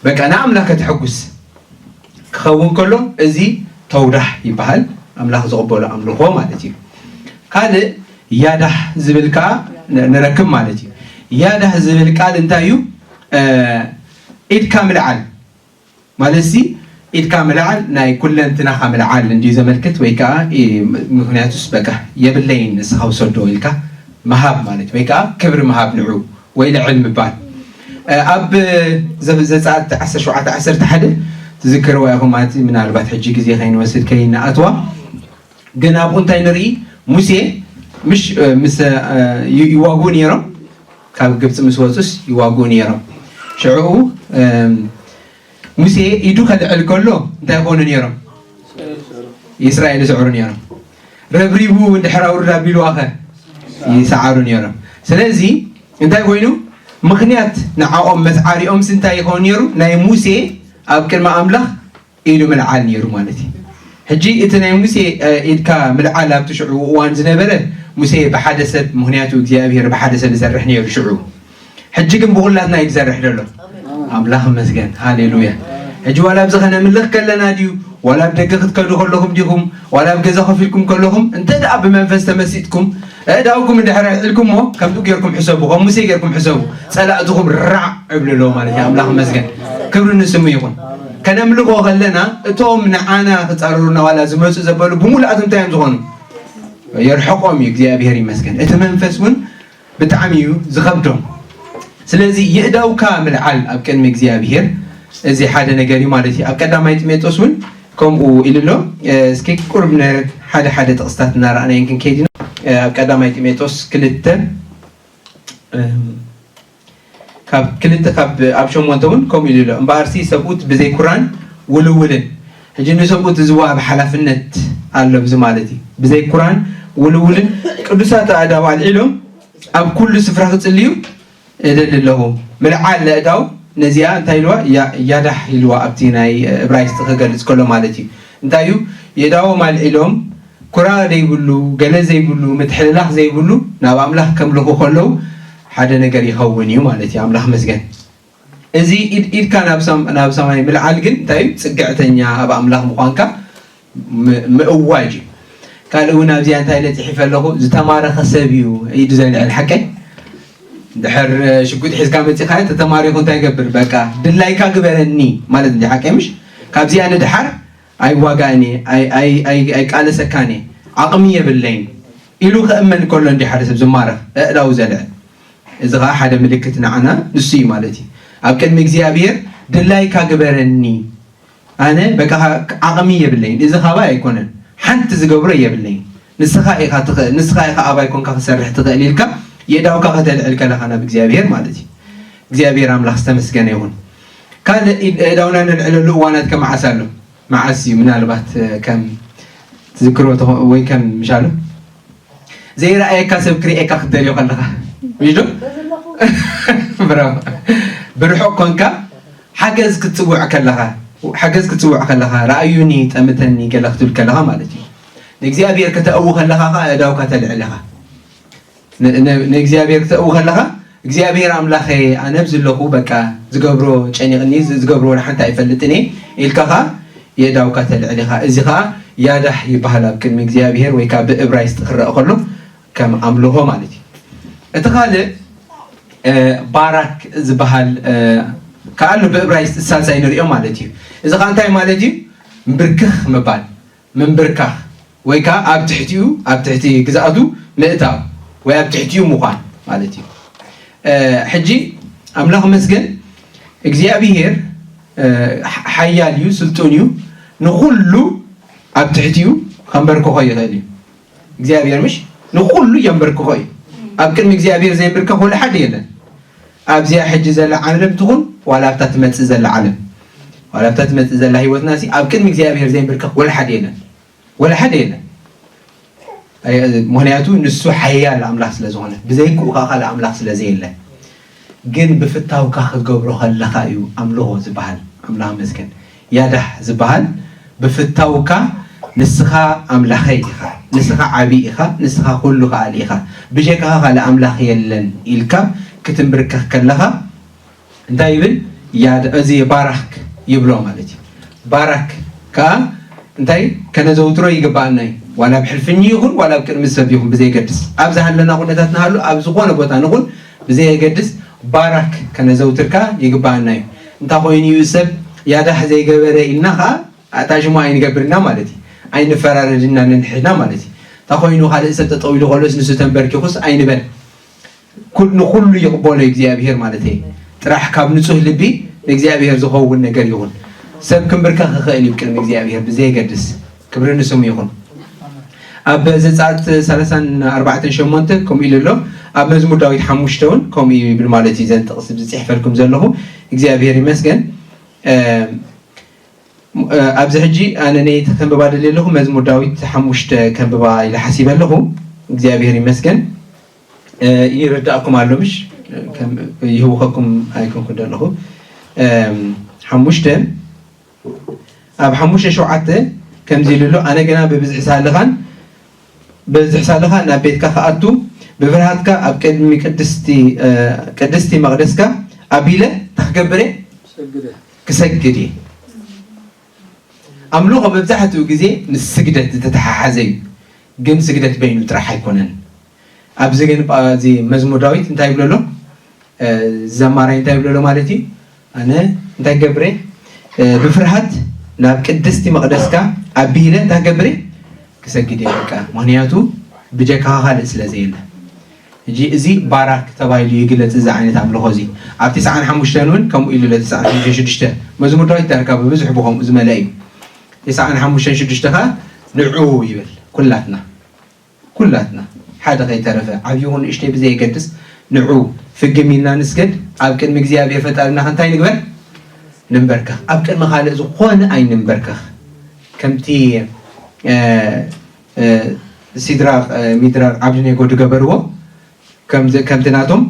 በቃ ንኣምላኽ ከተሐጉስ ክኸውን ከሎ እዚ ተውዳህ ይበሃል። ኣምላኽ ዝቕበሎ ኣምልኾ ማለት እዩ። ካልእ ያዳህ ዝብል ከዓ ንረክብ ማለት እዩ። ያዳህ ዝብል ቃል እንታይ እዩ? ኢድካ ምልዓል ማለት ሲ ኢድካ ምልዓል ናይ ኩለንትናኻ ምልዓል እንዲዩ ዘመልክት ወይ ከዓ ምክንያቱስ በቃ የብለይን ንስኻ ውሰዶ ኢልካ ምሃብ ማለት ወይ ከዓ ክብሪ ምሃብ ንዑ ወይ ልዕል ምባል ኣብ ዘፀኣት ዓሰርተ ሸውዓተ ዓሰርተ ሓደ ትዝክርዋ ኢኹም ማለት ምናልባት ሕጂ ግዜ ከይንወስድ ከይንኣትዋ ግን ኣብኡ እንታይ ንርኢ ሙሴ ምሽ ምስ ይዋግኡ ነይሮም። ካብ ግብፂ ምስ ወፁስ ይዋግኡ ነይሮም። ሽዑ ሙሴ ኢዱ ከልዕል ከሎ እንታይ ይኾኑ ነይሮም? እስራኤል ይስዕሩ ነይሮም። ረብሪቡ እንድሕር ኣውርድ ኣቢልዋ ኸ ይሰዓሩ ነይሮም። ስለዚ እንታይ ኮይኑ ምኽንያት ንዓኦም መስዓሪኦምስ እንታይ ይኸውን ነይሩ? ናይ ሙሴ ኣብ ቅድሚ ኣምላኽ ኢዱ ምልዓል ነይሩ ማለት እዩ። ሕጂ እቲ ናይ ሙሴ ኢድካ ምልዓል ኣብቲ ሽዑ እዋን ዝነበረ ሙሴ ብሓደ ሰብ፣ ምኽንያቱ እግዚኣብሔር ብሓደ ሰብ ይሰርሕ ነይሩ ሽዑ። ሕጂ ግን ብኹላትና እዩ ዝሰርሕ ዘሎ። ኣምላኽ ይመስገን። ሃሌሉያ። ሕጂ ዋላ ኣብዚ ከነምልኽ ከለና ድዩ፣ ዋላ ኣብ ደገ ክትከዱ ከለኹም ዲኹም፣ ዋላ ኣብ ገዛ ኮፍ ኢልኩም ከለኹም፣ እንተ ደኣ ብመንፈስ ተመሲጥኩም፣ ኣእዳውኩም እንድሕር ኣልዒልኩምሞ፣ ከምኡ ጌርኩም ሕሰቡ፣ ከም ሙሴ ጌርኩም ሕሰቡ። ጸላእትኹም ራዕ እብሉ ኣለዉ ማለት እዩ። ኣምላኽ ይመስገን። ክብሪ ንስሙ ይኹን። ከነምልኾ ከለና፣ እቶም ንዓና ክጻረሩና ዋላ ዝመጹ ዘበሉ ብምሉኣት እንታይ እዮም ዝኾኑ? የርሕቖም እዩ። እግዚኣብሔር ይመስገን። እቲ መንፈስ እውን ብጣዕሚ እዩ ዝኸብዶም። ስለዚ የእዳውካ ምልዓል ኣብ ቅድሚ እግዚኣብሔር እዚ ሓደ ነገር እዩ ማለት እዩ። ኣብ ቀዳማይ ጢሞቴዎስ እውን ከምኡ ኢሉ ኣሎ። እስኪ ቁርብ ነ-፣ ሓደ ሓደ ጥቕስታት እናረኣናየን ክንከይድ ኢና። ኣብ ቀዳማይ ጢሞቴዎስ ክልተ፣ እም፣ ካብ ክልተ ካብ ኣብ ሸሞንተ እውን ከምኡ ኢሉ ኣሎ። እምበኣርሲ ሰብኡት ብዘይ ኩራን ውልውልን። ሕጂ ንሰብኡት ዝወሃብ ሓላፍነት ኣሎ፣ ብዚ ማለት እዩ። ብዘይ ኩራን ውልውልን ቅዱሳት ኣእዳው ኣልዒሎም ኣብ ኩሉ ስፍራ ክጽልዩ እደሊ ኣለኹ። ምልዓል ኣእዳው ነዚኣ እንታይ ኢልዋ? ያ-፣ ያዳህ ኢልዋ፣ ኣብቲ ናይ እብራይስጥ ክገልጽ ከሎ ማለት እዩ። እንታይ እዩ? የእዳዎም ኣልዒሎም ኩራ ዘይብሉ፣ ገለ ዘይብሉ፣ ምትሕልላኽ ዘይብሉ ናብ ኣምላኽ ከምልኹ ከለዉ ሓደ ነገር ይኸውን እዩ ማለት እዩ። ኣምላኽ መስገን። እዚ ኢድ-፣ ኢድካ ናብ ሰም-፣ ናብ ሰማይ ምልዓል ግን እንታይ እዩ? ጽግዕተኛ ኣብ ኣምላኽ ምዃንካ ም-፣ ምእዋጅ እዩ። ካልእ እውን ኣብዚኣ እንታይ ኢለ ጽሒፈ ኣለኹ? ዝተማረኸ ሰብ እዩ ኢዱ ዘልዕል። ሓቀይ? ድሕር ሽጉጥ ሒዝካ መጺኻ ተተማሪኹ እንታይ ይገብር? በቃ ድላይካ ግበረኒ ማለት እንዲ ሓቀይ ምሽ? ካብዚኣ ንድሓር ኣይዋጋእን እየ፣ ኣይ-፣ ኣይ-፣ ኣይ-፣ ኣይቃለሰካን እየ፣ ዓቕሚ የብለይን ኢሉ ክእመን ከሎ እንዲ ሓደ ሰብ ዝማረኽ፣ ኣእዳው ዘልዕል። እዚ ኸዓ ሓደ ምልክት ንዓና ንሱ እዩ ማለት እዩ። ኣብ ቅድሚ እግዚኣብሔር ድላይካ ግበረኒ፣ ኣነ በቃ ዓቕሚ የብለይን፣ እዚ ኻባይ ኣይኮነን፣ ሓንቲ ዝገብሮ የብለይን፣ ንስኻ ኢኻ ትኽእል፣ ንስኻ ኢኻ ኣባይ ኮንካ ክሰርሕ ትኽእል ኢልካ የእዳውካ ከተልዕል ከለኻ ናብ እግዚኣብሔር ማለት እዩ። እግዚኣብሔር ኣምላኽ ዝተመስገነ ይኹን። ካልእ ኢድ-፣ ኣእዳውና ነልዕለሉ እዋናት ከ መዓስ ኣሎ? መዓስ እዩ? ምናልባት፣ እ፣ ከም ትዝክሮ ተኾ-፣ ወይ ከም ምሻሉ ዘይረኣየካ ሰብ ክርእየካ ክትደልዮ ከለኻ፣ ምሽ ዶ? ብራቮ። ብርሑቕ ኮንካ ሓገዝ ክትጽውዕ ከለኻ፣ ሓገዝ ክትጽውዕ ከለኻ፣ "ረኣዩኒ፣ ጠምተኒ" ገለ ክትብል ከለኻ ማለት እዩ። ንእግዚኣብሔር ከተእዊ ከለኻ ኸኣ ኣእዳውካ ተልዕል ኢኻ። ን-፣ ን-፣ ንእግዚኣብሔር ክተእዊ ከለኻ፣ "እግዚኣብሔር ኣምላኸ፣ ኣነ ኣብዚ ኣለኹ፣ በቃ ዝገብሮ ጨኒቕኒ፣ ዝ-፣ ዝገብሮ ወላ ሓንቲ ኣይፈልጥን እየ" ኢልካ ኸኣ የእዳውካ ተልዕል ኢኻ። እዚ ኸኣ ያዳህ ይበሃል ኣብ ቅድሚ እግዚኣብሔር፣ ወይ ከኣ ብእብራይስጥ ክረኣ ከሎ ከም ኣምልኾ ማለት እዩ። እቲ ካልእ፣ እ፣ ባራክ ዝበሃል፣ እ፣ ከኣ ኣሎ ብእብራይስጥ ሳልሳይ ንሪኦ ማለት እዩ። እዚ ኸኣ እንታይ ማለት እዩ? ምብርክኽ ምባል። ምንብርካኽ ወይ ከዓ ኣብ ትሕቲኡ፣ ኣብ ትሕቲ ግዝኣቱ ምእታው ወይ ኣብ ትሕቲኡ ምዃን ማለት እዩ። እ፣ ሕጂ ኣምላኽ መስገን እግዚኣብሔር፣ እ፣ ሓ-፣ ሓያል እዩ፣ ስልጡን እዩ። ንኹሉ ኣብ ትሕቲኡ ከንበርክኾ ይኽእል እዩ። እግዚኣብሔር ምሽ ንኹሉ የንበርክኾ እዩ። ኣብ ቅድሚ እግዚኣብሔር ዘይንብርከኽ ወላ ሓደ የለን። ኣብዚኣ ሕጂ ዘላ ዓለም ትኹን ዋላ ኣብታ ትመጽእ ዘላ ዓለም፣ ዋላ ኣብታ ትመጽእ ዘላ ህይወትና ሲ ኣብ ቅድሚ እግዚኣብሔር ዘይንብርከኽ ወላ ሓደ የለን። ወላ ሓደ የለን። ኣይ-፣ ምኽንያቱ ንሱ ሓያል ኣምላኽ ስለ ዝኾነ፣ ብዘይክኡ ከኣ ካልእ ኣምላኽ ስለ ዘየለ። ግን ብፍታውካ ክትገብሮ ከለኻ እዩ ኣምልኾ ዝበሃል። ኣምላኽ ይመስገን። ያዳህ ዝበሃል ብፍታውካ ንስኻ ኣምላኸይ ኢኻ፣ ንስኻ ዓቢ ኢኻ፣ ንስኻ ኩሉ ከኣሊ ኢኻ፣ ብጀካኻ ካልእ ኣምላኽ የለን ኢልካ ክትንብርከኽ ከለኻ እንታይ ይብል? ያድ-፣ እዚ ባራክ ይብሎ ማለት እዩ። ባራክ ከኣ እንታይ ከነዘውትሮ ይግባኣና እዩ። ዋላ ኣብ ሕልፍኝ ይኹን፣ ዋላ ኣብ ቅድሚ ሰብ ይኹን፣ ብዘየገድስ፣ ኣብ ዝሃለና ኩነታት ንሃሉ፣ ኣብ ዝኾነ ቦታ ንኹን፣ ብዘየገድስ፣ ባራክ ከነዘውትር ከኣ ይግባኣና እዩ። እንታይ ኮይኑ እዩ ሰብ ያዳህ ዘይገበረ ኢልና ከኣ ኣጣሽሞ ኣይንገብርና ማለት እዩ። ኣይንፈራረድና ነንሕድና ማለት እዩ። እንታይ ኮይኑ ካልእ ሰብ ጠጠው ኢሉ ከሎስ ንሱ ተንበርኪኹስ ኣይንበል። ኩል-፣ ንኹሉ ይቕበሎ እግዚኣብሔር ማለት እዩ። ጥራሕ ካብ ንጹህ ልቢ ንእግዚኣብሔር ዝኸውን ነገር ይኹን። ሰብ ክንብርከኽ ይኽእል እዩ ቅድሚ እግዚኣብሔር ብዘየገድስ። ክብሪ ንስሙ ይኹን። ኣብ ዘጸኣት ሰላሳን ኣርባዕተን ሸሞንተ ከምኡ ኢሉ ኣሎ። ኣብ መዝሙር ዳዊት ሓሙሽተ እውን ከምኡ እዩ ይብል ማለት እዩ። ዘን ጥቕሲ ዝጽሕፈልኩም ዘለኹ እግዚኣብሔር ይመስገን። ኣብዚ ሕጂ ኣነ ነይቲ ከንብባ ደልየ ኣለኹ። መዝሙር ዳዊት ሓሙሽተ ከንብባ ኢለ ሓሲበ ኣለኹ። እግዚኣብሔር ይመስገን። ይርዳእኩም ኣሎ ምሽ? ይህውኸኩም ኣይኮንኩ ደለኹ። ሓሙሽተ ኣብ ሓሙሽተ ሸውዓተ ከምዚ ኢሉ ኣሎ። ኣነ ግና ብብዝሒ ሳልኻን ብብዝሒ ሳልኻ ናብ ቤትካ ክኣቱ፣ ብፍርሃትካ ኣብ ቅድሚ ቅድስቲ ቅድስቲ መቕደስካ ኣቢለ እንታይ ክገብር እየ? ክሰግድ እየ። ኣምልኾ መብዛሕትኡ ግዜ ምስ ስግደት ዝተተሓሓዘ እዩ። ግን ስግደት በይኑ ጥራሕ ኣይኮነን። ኣብዚ ግን እዚ መዝሙር ዳዊት እንታይ ይብሎ ኣሎ? ዘማራይ እንታይ ይብሎ ኣሎ ማለት እዩ? ኣነ እንታይ ክገብር እየ? ብፍርሃት ናብ ቅድስቲ መቕደስካ ኣቢለ እንታይ ክገብር እየ? ክሰግድ እየ በቃ። ምኽንያቱ ብጀካኻ ካልእ ስለ ዘየለ። ሕጂ እዚ ባራክ ተባሂሉ ይግለጽ። እዚ ዓይነት ኣምልኾ እዚ ኣብ ትስዓን ሓሙሽተን እውን ከምኡ ኢሉ ኣሎ። ትስዓን ሓሙሽተን ሽዱሽተ መዝሙር ዳዊት ዳርጋ ብብዝሒ ብኸምኡ ዝመልአ እዩ። ትስዓን ሓሙሽተን ሽዱሽተ ኸኣ ንዑ ይብል። ኩላትና ኩላትና ሓደ ከይተረፈ ዓብዪ ይኹን ንእሽተይ ብዘየገድስ ንዑ ፍግም ኢልና ንስገድ። ኣብ ቅድሚ እግዚኣብሔር ፈጣሪና እንታይ ንግበር? ንንበርከኽ። ኣብ ቅድሚ ካልእ ዝኾነ ኣይንንበርከኽ። ከምቲ ሲድራቅ ሚድራቅ ዓብድኔጎ ዝገበርዎ ከምቲ ናቶም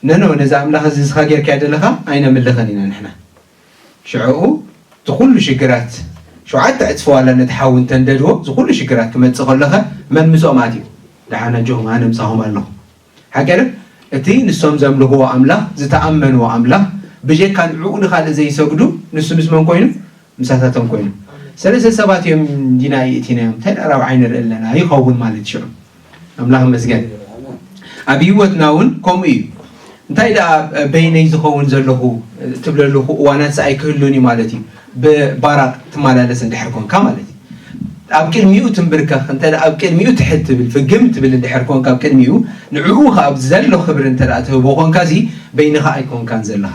ነኖ ነዚ ኣምላኽ እዚ እስኻ ጌርካዮ ዘለኻ ኣይነምልኽን ኢና ንሕና። ሽዕኡ እቲ ኩሉ ሽግራት ሸውዓተ ዕጽፊ ዋላ ነቲ ሓዊ እንተንደድዎ እዚ ኩሉ ሽግራት ክመጽእ ከሎኸ መን ምስኦም ኣትዩ? ደሓን ኣጆኹም ኣነ ምሳኹም ኣለኹ። ሓቂ ድዩ? እቲ ንሶም ዘምልኽዎ ኣምላኽ ዝተኣመንዎ ኣምላኽ ብጀካ ንዕኡ ንኻልእ ዘይሰግዱ ንሱ ምስ መን ኮይኑ? ምሳታቶም ኮይኑ ሰለስተ ሰባት እዮም እንዲና ይእቲናዮም እንታይ ደኣ ራብዓይ ንርኢ ኣለና ይኸውን ማለት ሽዑ ኣምላኽ መስገን ኣብ ህይወትና እውን ከምኡ እዩ እንታይ ደኣ በይነይ ዝኸውን ዘለኹ ትብለሉ እዋናት ሰኣይ ክህሉን እዩ ማለት እዩ ብባራቅ ትመላለስ እንድሕር ኮንካ ማለት እዩ ኣብ ቅድሚኡ ትንብርከኽ እንተ ኣብ ቅድሚኡ ትሕት ትብል ፍግም ትብል እንድሕር ኮንካ ኣብ ቅድሚኡ ንዕኡ ካብ ዘሎ ክብሪ እንተ ትህቦ ኮንካ ሲ በይንኻ ኣይኮንካን ዘለኻ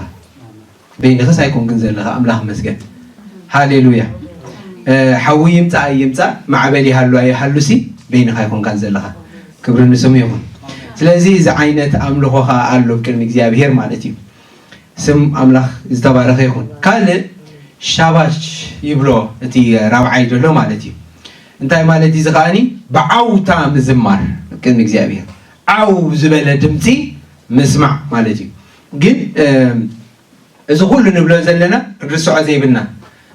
በይንኽስ ኣይኮንክን ዘለኻ ኣምላኽ መስገን ሃሌሉያ ሓዊ ይምፃእ ኣይምፃእ ማዕበል ይሃሉ ኣይሃሉ ሲ በይንኻ ኣይኮንካን ዘለኻ ክብሪ ንስሙ ይኹን ስለዚ እዚ ዓይነት ኣምልኾ ከዓ ኣሎ ቅድሚ እግዚኣብሄር ማለት እዩ ስም ኣምላኽ ዝተባረኸ ይኹን ካልእ ሻባሽ ይብሎ እቲ ራብዓይ ዘሎ ማለት እዩ እንታይ ማለት እዩ እዚ ከዓኒ ብዓውታ ምዝማር ቅድሚ እግዚኣብሄር ዓው ዝበለ ድምፂ ምስማዕ ማለት እዩ ግን እዚ ኩሉ ንብሎ ዘለና ክንርስዖ ዘይብልና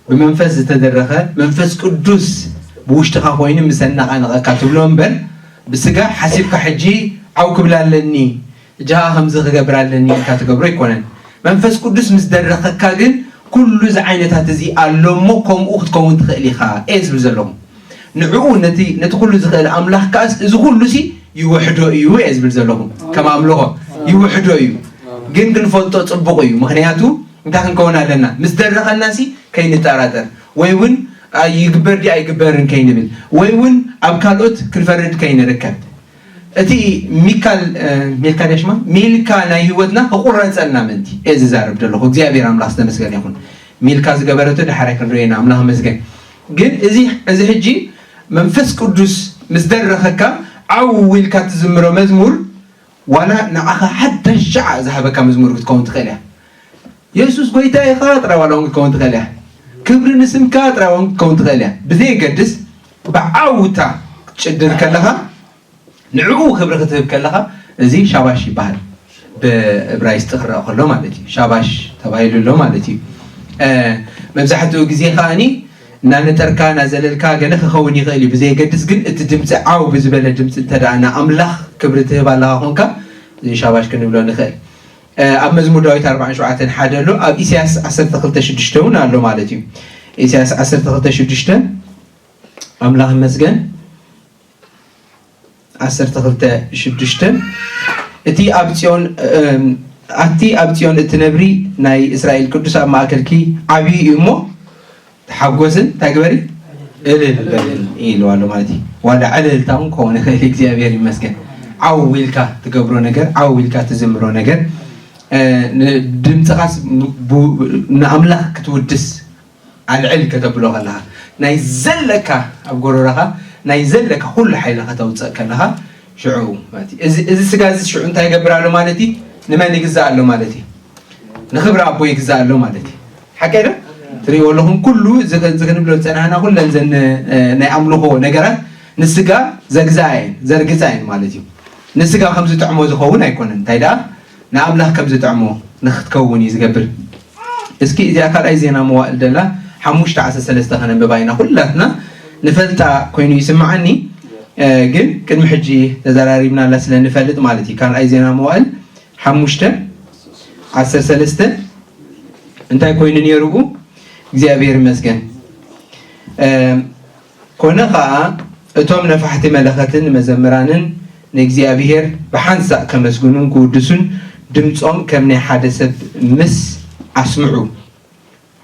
ብመንፈስ ዝተደረኸ መንፈስ ቅዱስ ብውሽጥኻ ኮይኑ ምስ ኣነቓነቐካ ትብሎ እምበር ብስጋ ሓሲብካ ሕጂ ዓው ክብል ኣለኒ እጃ ከምዚ ክገብር ኣለኒ ኢልካ ትገብሮ ኣይኮነን መንፈስ ቅዱስ ምስ ደረኸካ ግን ኩሉ እዚ ዓይነታት እዚ ኣሎ እሞ ከምኡ ክትከውን ትኽእል ኢኻ እየ ዝብል ዘለኹ ንዕኡ ነቲ ነቲ ኩሉ ዝኽእል ኣምላኽ ከኣስ እዚ ኩሉ ሲ ይውሕዶ እዩ እየ ዝብል ዘለኹ ከም ኣምልኾ ይውሕዶ እዩ ግን ክንፈልጦ ፅቡቕ እዩ ምክንያቱ እንታይ ክንከውን ኣለና ምስ ደረኸና ሲ ከይንጠራጠር ወይ እውን ይግበር ዲ ኣይግበርን ከይንብል ወይ እውን ኣብ ካልኦት ክንፈርድ ከይንርከብ እቲ ሚካል ሚልካ ደሽማ ሚልካ ናይ ህይወትና ክቁረፀልና ምንቲ እየ ዝዛረብ ዘለኹ እግዚኣብሔር ኣምላኽ ዝተመስገነ ይኹን ሚልካ ዝገበረቱ ዳሕራይ ክንሪኦ ኢና ኣምላኽ መስገን ግን እዚ እዚ ሕጂ መንፈስ ቅዱስ ምስ ደረኸካ ዓው ኢልካ ትዝምሮ መዝሙር ዋላ ንዓኻ ሓዳሽ ሻዓ ዝሃበካ መዝሙር ክትከውን ትኽእል እያ የሱስ ጎይታ ኢኻ ጥራይ ዋላ እውን ክትከውን ትኽእል እያ ክብሪ ንስምካ ጥራይ እውን ክትከውን ትኽእል እያ ብዘየገድስ ብዓውታ ክትጭድር ከለኻ ንዕኡ ክብሪ ክትህብ ከለኻ እዚ ሻባሽ ይበሃል ብእብራይስጢ ክረኣ ከሎ ማለት እዩ ሻባሽ ተባሂሉ ኣሎ ማለት እዩ መብዛሕትኡ ግዜ ከዓኒ እናነጠርካ እናዘለልካ ገለ ክኸውን ይኽእል እዩ ብዘየገድስ ግን እቲ ድምፂ ዓው ብዝበለ ድምፂ እንተ ንኣምላኽ ክብሪ ትህብ ኣለኻ ኮንካ እዚ ሻባሽ ክንብሎ ንኽእል ኣብ መዝሙር ዳዊት ኣርባዓን ሸውዓተን ሓደ ኣሎ ኣብ ኢሳያስ ዓሰርተ ክልተ ሽዱሽተ እውን ኣሎ ማለት እዩ ኢሳያስ ዓሰርተ ክልተ ሽዱሽተ ኣምላኽ ይመስገን ዓሰርተ ክልተ ሽዱሽተ እቲ ኣብ ጽዮን ኣቲ ኣብ ጽዮን እትነብሪ ናይ እስራኤል ቅዱስ ኣብ ማእከልኪ ዓብዪ እዩ እሞ ተሓጎስን እንታይ ግበሪ እልል በልን ኢልዋ ኣሎ ማለት እዩ ዋላ ዕልልታ እውን ክኸውን ይኽእል እግዚኣብሔር ይመስገን ዓው ኢልካ ትገብሮ ነገር ዓው ኢልካ ትዝምሮ ነገር ድምፅኻስ ንኣምላኽ ክትውድስ ኣልዕል ከተብሎ ከለኻ ናይ ዘለካ ኣብ ጎረረኻ ናይ ዘለካ ኩሉ ሓይሊ ከተውፅእ ከለኻ ሽዑ ማለት እዩ። እዚ እዚ ስጋ እዚ ሽዑ እንታይ ይገብር ኣሎ ማለት እዩ? ንመን ይግዛእ ኣሎ ማለት እዩ? ንኽብሪ ኣቦ ይግዛእ ኣሎ ማለት እዩ። ሓቀይ ዶ? ትሪእዎ ኣለኹም፣ ኩሉ እዚ ኸ- እዚ ክንብሎ ዝፀናሕና ኩለን ዘን እ፣ ናይ ኣምልኾ ነገራት ንስጋ ዘግዛኣ እየን፣ ዘርግፃ እየን ማለት እዩ። ንስጋ ከም ዝጥዕሞ ዝኸውን ኣይኮነን፣ እንታይ ደኣ ንኣምላኽ ከም ዝጥዕሞ ንክትከውን እዩ ዝገብር። እስኪ እዚኣ ካልኣይ ዜና መዋእል ደላ ሓሙሽተ ዓሰርተ ሰለስተ ከነንብባ ኢና። ኩላትና ንፈልጣ ኮይኑ ይስምዓኒ፣ እ፣ ግን ቅድሚ ሕጂ ተዘራሪብናላ ስለ ንፈልጥ ማለት እዩ። ካልኣይ ዜና መዋእል ሓሙሽተ ዓሰርተ ሰለስተ እንታይ ኮይኑ ነይሩ? እግዚኣብሔር ይመስገን። እ፣ ኮነ ኸኣ እቶም ነፋሕቲ መለኸትን መዘምራንን ንእግዚኣብሔር ብሓንሳእ ከመስግኑን ክውድሱን ድምጾም ከም ናይ ሓደ ሰብ ምስ ኣስምዑ።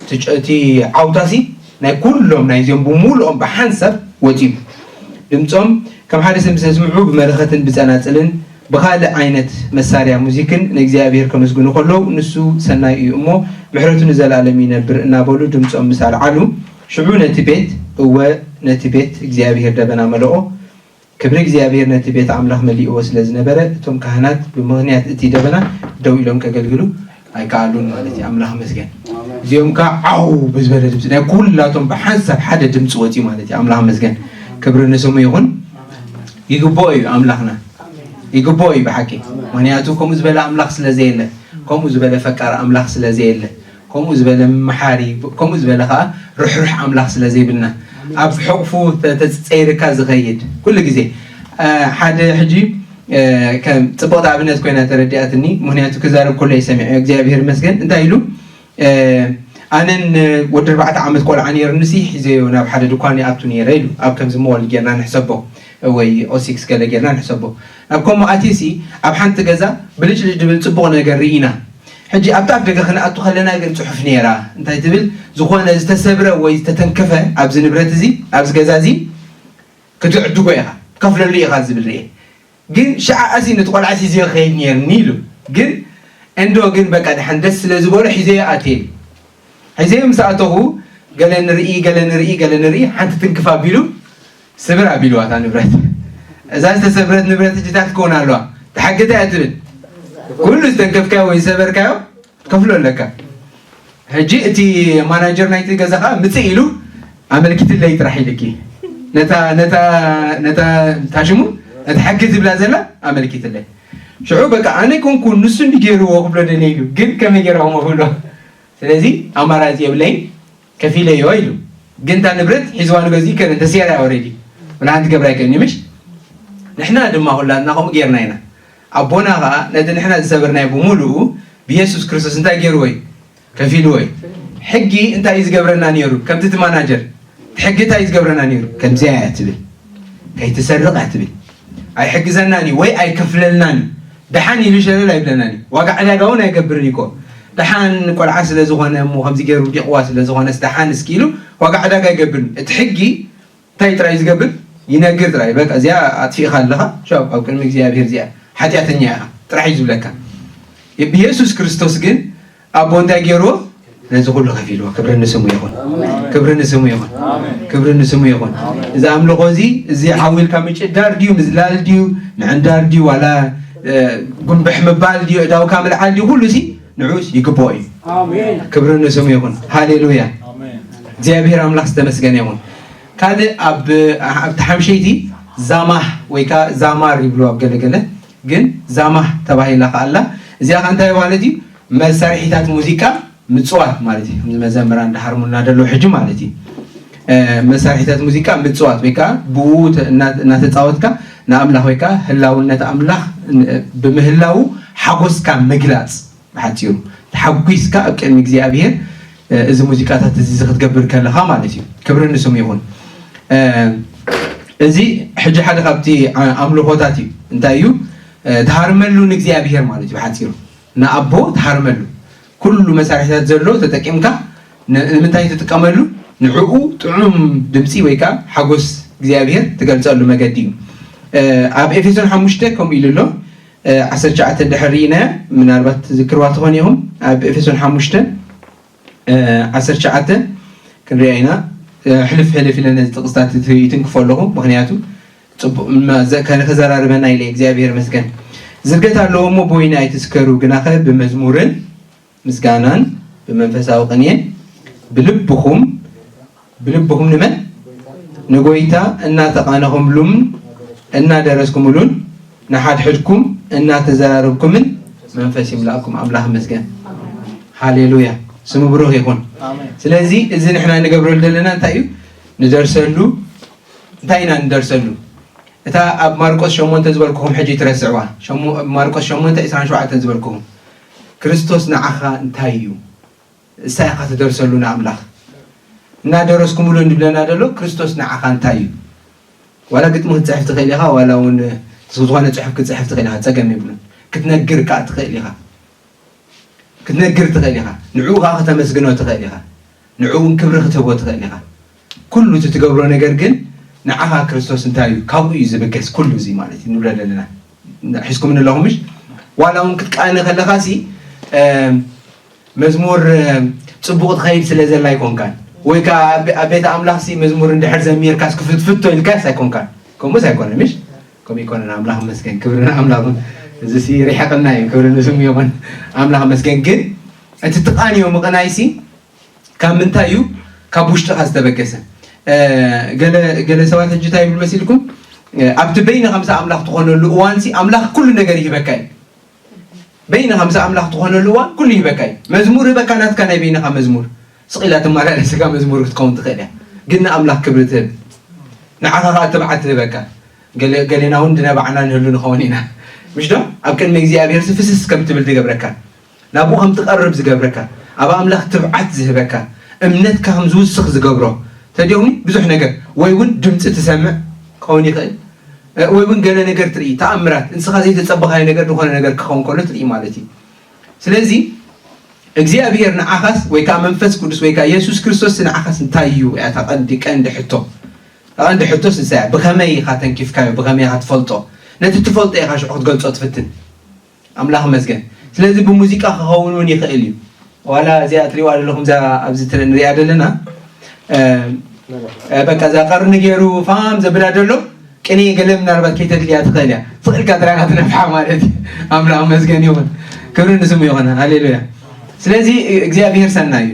እቲ ጨ- እቲ ዓውታሲ ናይ ኩሎም ናይዚኦም ብምሉኦም ብሓንሳብ ወጺኡ። ድምጾም ከም ሓደ ሰብ ምስ ኣስምዑ ብመለኸትን ብጸናጽልን ብኻልእ ዓይነት መሳርያ ሙዚክን ንእግዚኣብሔር ከመስግኑ ከለዉ ንሱ ሰናይ እዩ እሞ ምሕረቱ ንዘለኣለም ይነብር እናበሉ ድምጾም ምስ ኣልዓሉ ሽዑ ነቲ ቤት እወ ነቲ ቤት እግዚኣብሔር ደበና መለኦ። ክብሪ እግዚኣብሔር ነቲ ቤት ኣምላኽ መሊእዎ ስለ ዝነበረ እቶም ካህናት ብምኽንያት እቲ ደበና ደው ኢሎም ከገልግሉ ኣይከኣሉን ማለት እዩ። ኣምላኽ መስገን። እዚኦም ከ ዓው ብዝበለ ድምፂ ናይ ኩላቶም ብሓንሳብ ሓደ ድምፂ ወፂኡ ማለት እዩ። ኣምላኽ መስገን። ክብሪ ንስሙ ይኹን። ይግብኦ እዩ ኣምላኽና። ይግብኦ እዩ ብሓቂ። ምክንያቱ ከምኡ ዝበለ ኣምላኽ ስለ ዘየለ፣ ከምኡ ዝበለ ፈቃር ኣምላኽ ስለ ዘየለ፣ ከምኡ ዝበለ መሓሪ፣ ከምኡ ዝበለ ከዓ ርሕሩሕ ኣምላኽ ስለ ዘይብልና፣ ኣብ ሕቑፉ ተ- ተፀይርካ ዝኸይድ ኩሉ ግዜ። እ፣ ሓደ ሕጂ እ፣ ከም ፅቡቕቲ ኣብነት ኮይና ተረዲኣትኒ። ምክንያቱ ክዛረብ ከሎ ይሰሚዐ እግዚኣብሔር ይመስገን እንታይ ኢሉ? እ፣ ኣነን ወዲ ኣርባዕተ ዓመት ቆልዓ ነይሩ ንሲ ሒዘዮ ናብ ሓደ ድኳን ይኣቱ ነይረ ኢሉ። ኣብ ከምዚ ሞል ጌርና ንሕሰቦ ወይ ኦሲክስ ገለ ጌርና ንሕሰቦ። ናብ ከምኡ ኣትየሲ ኣብ ሓንቲ ገዛ ብልጭልጭ ድብል ፅቡቕ ነገር ርኢና። ሕጂ ኣብቲ ኣፍ ደገ ክንኣቱ ከለና ግን ፅሑፍ ነይራ። እንታይ ትብል? ዝኾነ ዝተሰብረ ወይ ዝተተንከፈ ኣብዚ ንብረት እዚ ኣብዚ ገዛ እዚ ክትዕድጎ ኢኻ፣ ትከፍለሉ ኢኻ ዝብል ርኤ። ግን ሽዓ ኣሲ ነቲ ቆልዓ ሲ ዝኸይድ ነርኒ ኢሉ። ግን እንዶ ግን በቃ ድሓን ደስ ስለ ዝበሎ ሒዘዮ ኣትየ። ሒዘዮ ምስ ኣተኹ ገለ ንርኢ ገለ ንርኢ ገለ ንርኢ ሓንቲ ትንክፍ ኣቢሉ ስብር ኣቢልዋ እታ ንብረት። እዛ ዝተሰብረት ንብረት እጅታት ትከውን ኣለዋ። ተሓግታ እያ ትብል። ኩሉ ዝተንከፍካዮ ወይ ዝሰበርካዮ ከፍሎ ኣለካ። ሕጂ እቲ ማናጀር ናይቲ ገዛ ከዓ ምፅእ ኢሉ ኣመልኪትለይ ጥራሕ ኢልኪ ነታ ነታ ነታ ታሽሙ ነቲ ሕጊ ዝብላ ዘላ ኣመልኪትለይ። ሽዑ በቃ ኣነ ኮንኩ ንሱ እንዲ ገይርዎ ክብሎ ደለ ኢሉ ግን ከመይ ገይረ ክሞ ክብሎ። ስለዚ ኣማራፂ የብለይን ከፊለዮ ኢሉ። ግን እታ ንብረት ሒዝዋ ንገዝኡ ከደ ተሰይራ ኦሬዲ ወላ ሓንቲ ገብራ ኣይከኒ ምሽ። ንሕና ድማ ኩላትና ከምኡ ጌርና ኢና። ኣቦና ከዓ ነቲ ንሕና ዝሰበርናዮ ብምሉኡ ብየሱስ ክርስቶስ እንታይ ገይርዎ እዩ? ከፊልዎ እዩ። ሕጊ እንታይ እዩ ዝገብረና ነይሩ? ከምቲ እቲ ማናጀር ሕጊ እንታይ እዩ ዝገብረና ነይሩ? ከምዚያ እያ ትብል፣ ከይትሰርቕ እያ ትብል፣ ኣይሕግዘናን እዩ ወይ ኣይከፍለልናን እዩ። ደሓን ኢሉ ሸለል ኣይብለናን እዩ። ዋጋ ዕዳጋ እውን ኣይገብርን እዩ እኮ። ደሓን ቆልዓ ስለ ዝኾነ እሞ ከምዚ ገይሩ ዲቕዋ ስለ ዝኾነስ ደሓን እስኪ ኢሉ ዋጋ ዕዳጋ ኣይገብርን። እቲ ሕጊ እንታይ ጥራይ ዝገብር? ይነግር ጥራይ። በቃ እዚኣ ኣጥፊእኻ ኣለኻ፣ ሻው ኣብ ቅድሚ እግዚኣብሔር እዚኣ ሓጢኣተኛ ኢኻ ጥራሕ እዩ ዝብለካ። ብየሱስ ክርስቶስ ግን ኣቦ እንታይ ገይርዎ? ነዚ ኩሉ ከፊልዎ። ክብሪ ንስሙ ይኹን። ክብሪ ንስሙ ይኹን። ክብሪ ንስሙ ይኹን። እዚ ኣምልኾ እዚ እዚ ዓው ኢልካ ምጭዳር ድዩ ምዝላል ድዩ ምዕንዳር ድዩ ዋላ እ፣ ጉንብሕ ምባል ድዩ እዳውካ ምልዓል ድዩ ኩሉ እዚ ንዑስ ይግብኦ እዩ። ክብሪ ንስሙ ይኹን። ሃሌሉያ። እግዚኣብሔር ኣምላኽ ዝተመስገነ ይኹን። ካልእ ኣብ ኣብቲ ሓምሸይቲ ዛማህ ወይ ከዓ ዛማር ይብሉ ኣብ ገለገለ ግን ዛማህ ተባሂላ ከኣላ። እዚኣ ከ እንታይ ማለት እዩ? መሳርሒታት ሙዚቃ ምጽዋት ማለት እዩ። ከምዚ መዘምራን እንዳሃርሙልና ደለዉ ሕጂ ማለት እዩ። እ፣ መሳርሒታት ሙዚቃ ምጽዋት ወይ ከዓ ብኡ ተ- እና- እናተጻወትካ ንኣምላኽ ወይ ከዓ ህላውነት ኣምላኽ ን- ብምህላው ሓጎስካ ምግላጽ ብሓጺሩ ተሓጒስካ ኣብ ቅድሚ እግዚኣብሔር እ፣ እዚ ሙዚቃታት እዚ እዚ ክትገብር ከለኻ ማለት እዩ። ክብሪ ንስሙ ይኹን። እ፣ እዚ ሕጂ ሓደ ካብቲ ኣ- ኣምልኾታት እዩ። እንታይ እዩ? እ፣ ትሃርመሉ ንእግዚኣብሔር ማለት እዩ ብሓጺሩ። ንኣቦ ትሃርመሉ። ኩሉ መሳርሒታት ዘሎ ተጠቂምካ ን- ንምንታይ ትጥቀመሉ? ንዕኡ ጥዑም ድምፂ ወይ ከዓ ሓጎስ እግዚኣብሔር ትገልፀሉ መገዲ እዩ። እ፣ ኣብ ኤፌሶን ሓሙሽተ ከምኡ ኢሉ ኣሎ። እ፣ ዓሰርተ ትሽዓተ እንድሕር ርኢናዮ ምናልባት ትዝክርዋ ትኾን ኢኹም። ኣብ ኤፌሶን ሓሙሽተ እ፣ ዓሰርተ ትሽዓተ ክንሪኣ ኢና። ሕልፍ ሕልፍ ኢለ ነዚ ጥቕስታት ይትንክፎ ኣለኹ። ምኽንያቱ ጽቡቕ ከዘራርበና ኢለ እግዚኣብሔር መስገን። ዝርገት ኣለዎ እሞ ብወይኒ ኣይትስከሩ፣ ግናኸ ብመዝሙርን ምስጋናን ብመንፈሳዊ ቅኔ ብልብኹም ብልብኹም ንመን ንጎይታ እናተቃነኹምሉም እናደረስኩምሉን ንሓድሕድኩም እናተዘራረብኩምን መንፈስ ይምላእኩም። ኣምላኽ መስገን። ሃሌሉያ፣ ስሙ ብሩኽ ይኹን። ስለዚ እዚ ንሕና ንገብረሉ ዘለና እንታይ እዩ? ንደርሰሉ። እንታይ ኢና ንደርሰሉ? እታ ኣብ ማርቆስ ሸሞንተ ዝበልኩኹም ሕጂ ትረስዕዋ። ማርቆስ ሸሞንተ ዕስራን ሸውዓተን ዝበልኩኹም፣ ክርስቶስ ንዓኻ እንታይ እዩ? እሳ ኢኻ ትደርሰሉ ንኣምላኽ። እናደረስኩምሉ እንድብለና ደሎ ክርስቶስ ንዓኻ እንታይ እዩ? ዋላ ግጥሚ ክትፅሕፍ ትኽእል ኢኻ፣ ዋላ እውን ዝኾነ ፅሑፍ ክትፅሕፍ ትኽእል ኢኻ፣ ፀገም የብሉን። ክትነግር ከዓ ትኽእል ኢኻ። ክትነግር ትኽእል ኢኻ። ንዕኡ ከዓ ክተመስግኖ ትኽእል ኢኻ። ንዕኡ እውን ክብሪ ክትህቦ ትኽእል ኢኻ። ኩሉ እቲ ትገብሮ ነገር ግን ንዓኻ ክርስቶስ እንታይ እዩ? ካብኡ እዩ ዝብገስ ኩሉ እዚ ማለት እዩ ንብሎ ዘለና። ሒዝኩም ኣለኹም ምሽ? ዋላ እውን ክትቃነ ከለኻ ሲ መዝሙር ጽቡቕ ትኸይድ ስለ ዘላ ኣይኮንካን፣ ወይ ከዓ ኣብ ቤት ኣምላኽ ሲ መዝሙር እንድሕር ዘሚርካስ ክፍትፍቶ ኢልካስ ኣይኮንካን። ከምኡስ ኣይኮነ ምሽ? ከምኡ ይኮነን። ኣምላኽ መስገን፣ ክብሪ ንኣምላኽ። እዚ ሲ ሪሕቕና እዩ። ክብሪ ንስሙ ይኹን። ኣምላኽ መስገን። ግን እቲ ትቃንዮ ምቕናይ ሲ ካብ ምንታይ እዩ? ካብ ውሽጥኻ ዝተበገሰ። ገለ ሰባት ሕጂ እንታይ ይብል መሲልኩም? ኣብቲ በይንኻ ምስ ኣምላኽ ትኾነሉ እዋን ሲ ኣምላኽ ኩሉ ነገር ይህበካ እዩ። በይንኻ ምስ ኣምላኽ ትኾነሉ እዋን ኩሉ ይህበካ እዩ። መዝሙር ህበካ፣ ናትካ ናይ በይንኻ መዝሙር ስቕ ኢላ ትመላለስካ መዝሙር ክትከውን ትኽእል እያ። ግን ንኣምላኽ ክብሪ ትህብ፣ ንዓኻ ኸዓ ትብዓት ትህበካ። ገሌና እውን ድነባዕና ንህሉ ንኸውን ኢና፣ ምሽ ዶ? ኣብ ቅድሚ እግዚኣብሔር ሲ ፍስስ ከም ትብል ትገብረካ፣ ናብኡ ከም ትቐርብ ዝገብረካ፣ ኣብ ኣምላኽ ትብዓት ዝህበካ፣ እምነትካ ከም ዝውስኽ ዝገብሮ። ተዲኹም ብዙሕ ነገር ወይ እውን ድምፂ ትሰምዕ ክኸውን ይኽእል፣ ወይ እውን ገለ ነገር ትርኢ፣ ተኣምራት፣ ንስኻ ዘይተፀበኻዮ ነገር ዝኾነ ነገር ክኸውን ከሎ ትርኢ ማለት እዩ። ስለዚ እግዚኣብሔር ንዓኻስ ወይ ከዓ መንፈስ ቅዱስ ወይ ከዓ የሱስ ክርስቶስ ንዓኻስ እንታይ እዩ? እያ እታ ቀንዲ ቀንዲ ሕቶ። እታ ቀንዲ ሕቶስ ንሳ እያ። ብኸመይ ኢኻ ተንኪፍካዮ? ብኸመይ ኢኻ ትፈልጦ? ነቲ ትፈልጦ ኢኻ ሽዑ ክትገልጾ ትፍትን። ኣምላኽ ይመስገን። ስለዚ ብሙዚቃ ክኸውን እውን ይኽእል እዩ። ዋላ እዚኣ ትሪእዋ ዘለኹም እዛ ኣብዚ ትረ- ንሪኣ ዘለና በቃ እዛ ቀርኒ ገይሩ ፋም ዘብላ ዘሎ ቅኔ ገለ ምናልባት ከይተድልያ ትኽእል እያ። ስቕ ኢልካ ጥራይ ኢኻ ትነፍሓ ማለት እዩ። ኣምላኽ መስገን ይኹን፣ ክብሪ ንስሙ ይኹን። ሃሌሉያ። ስለዚ እግዚኣብሔር ሰናይ እዩ።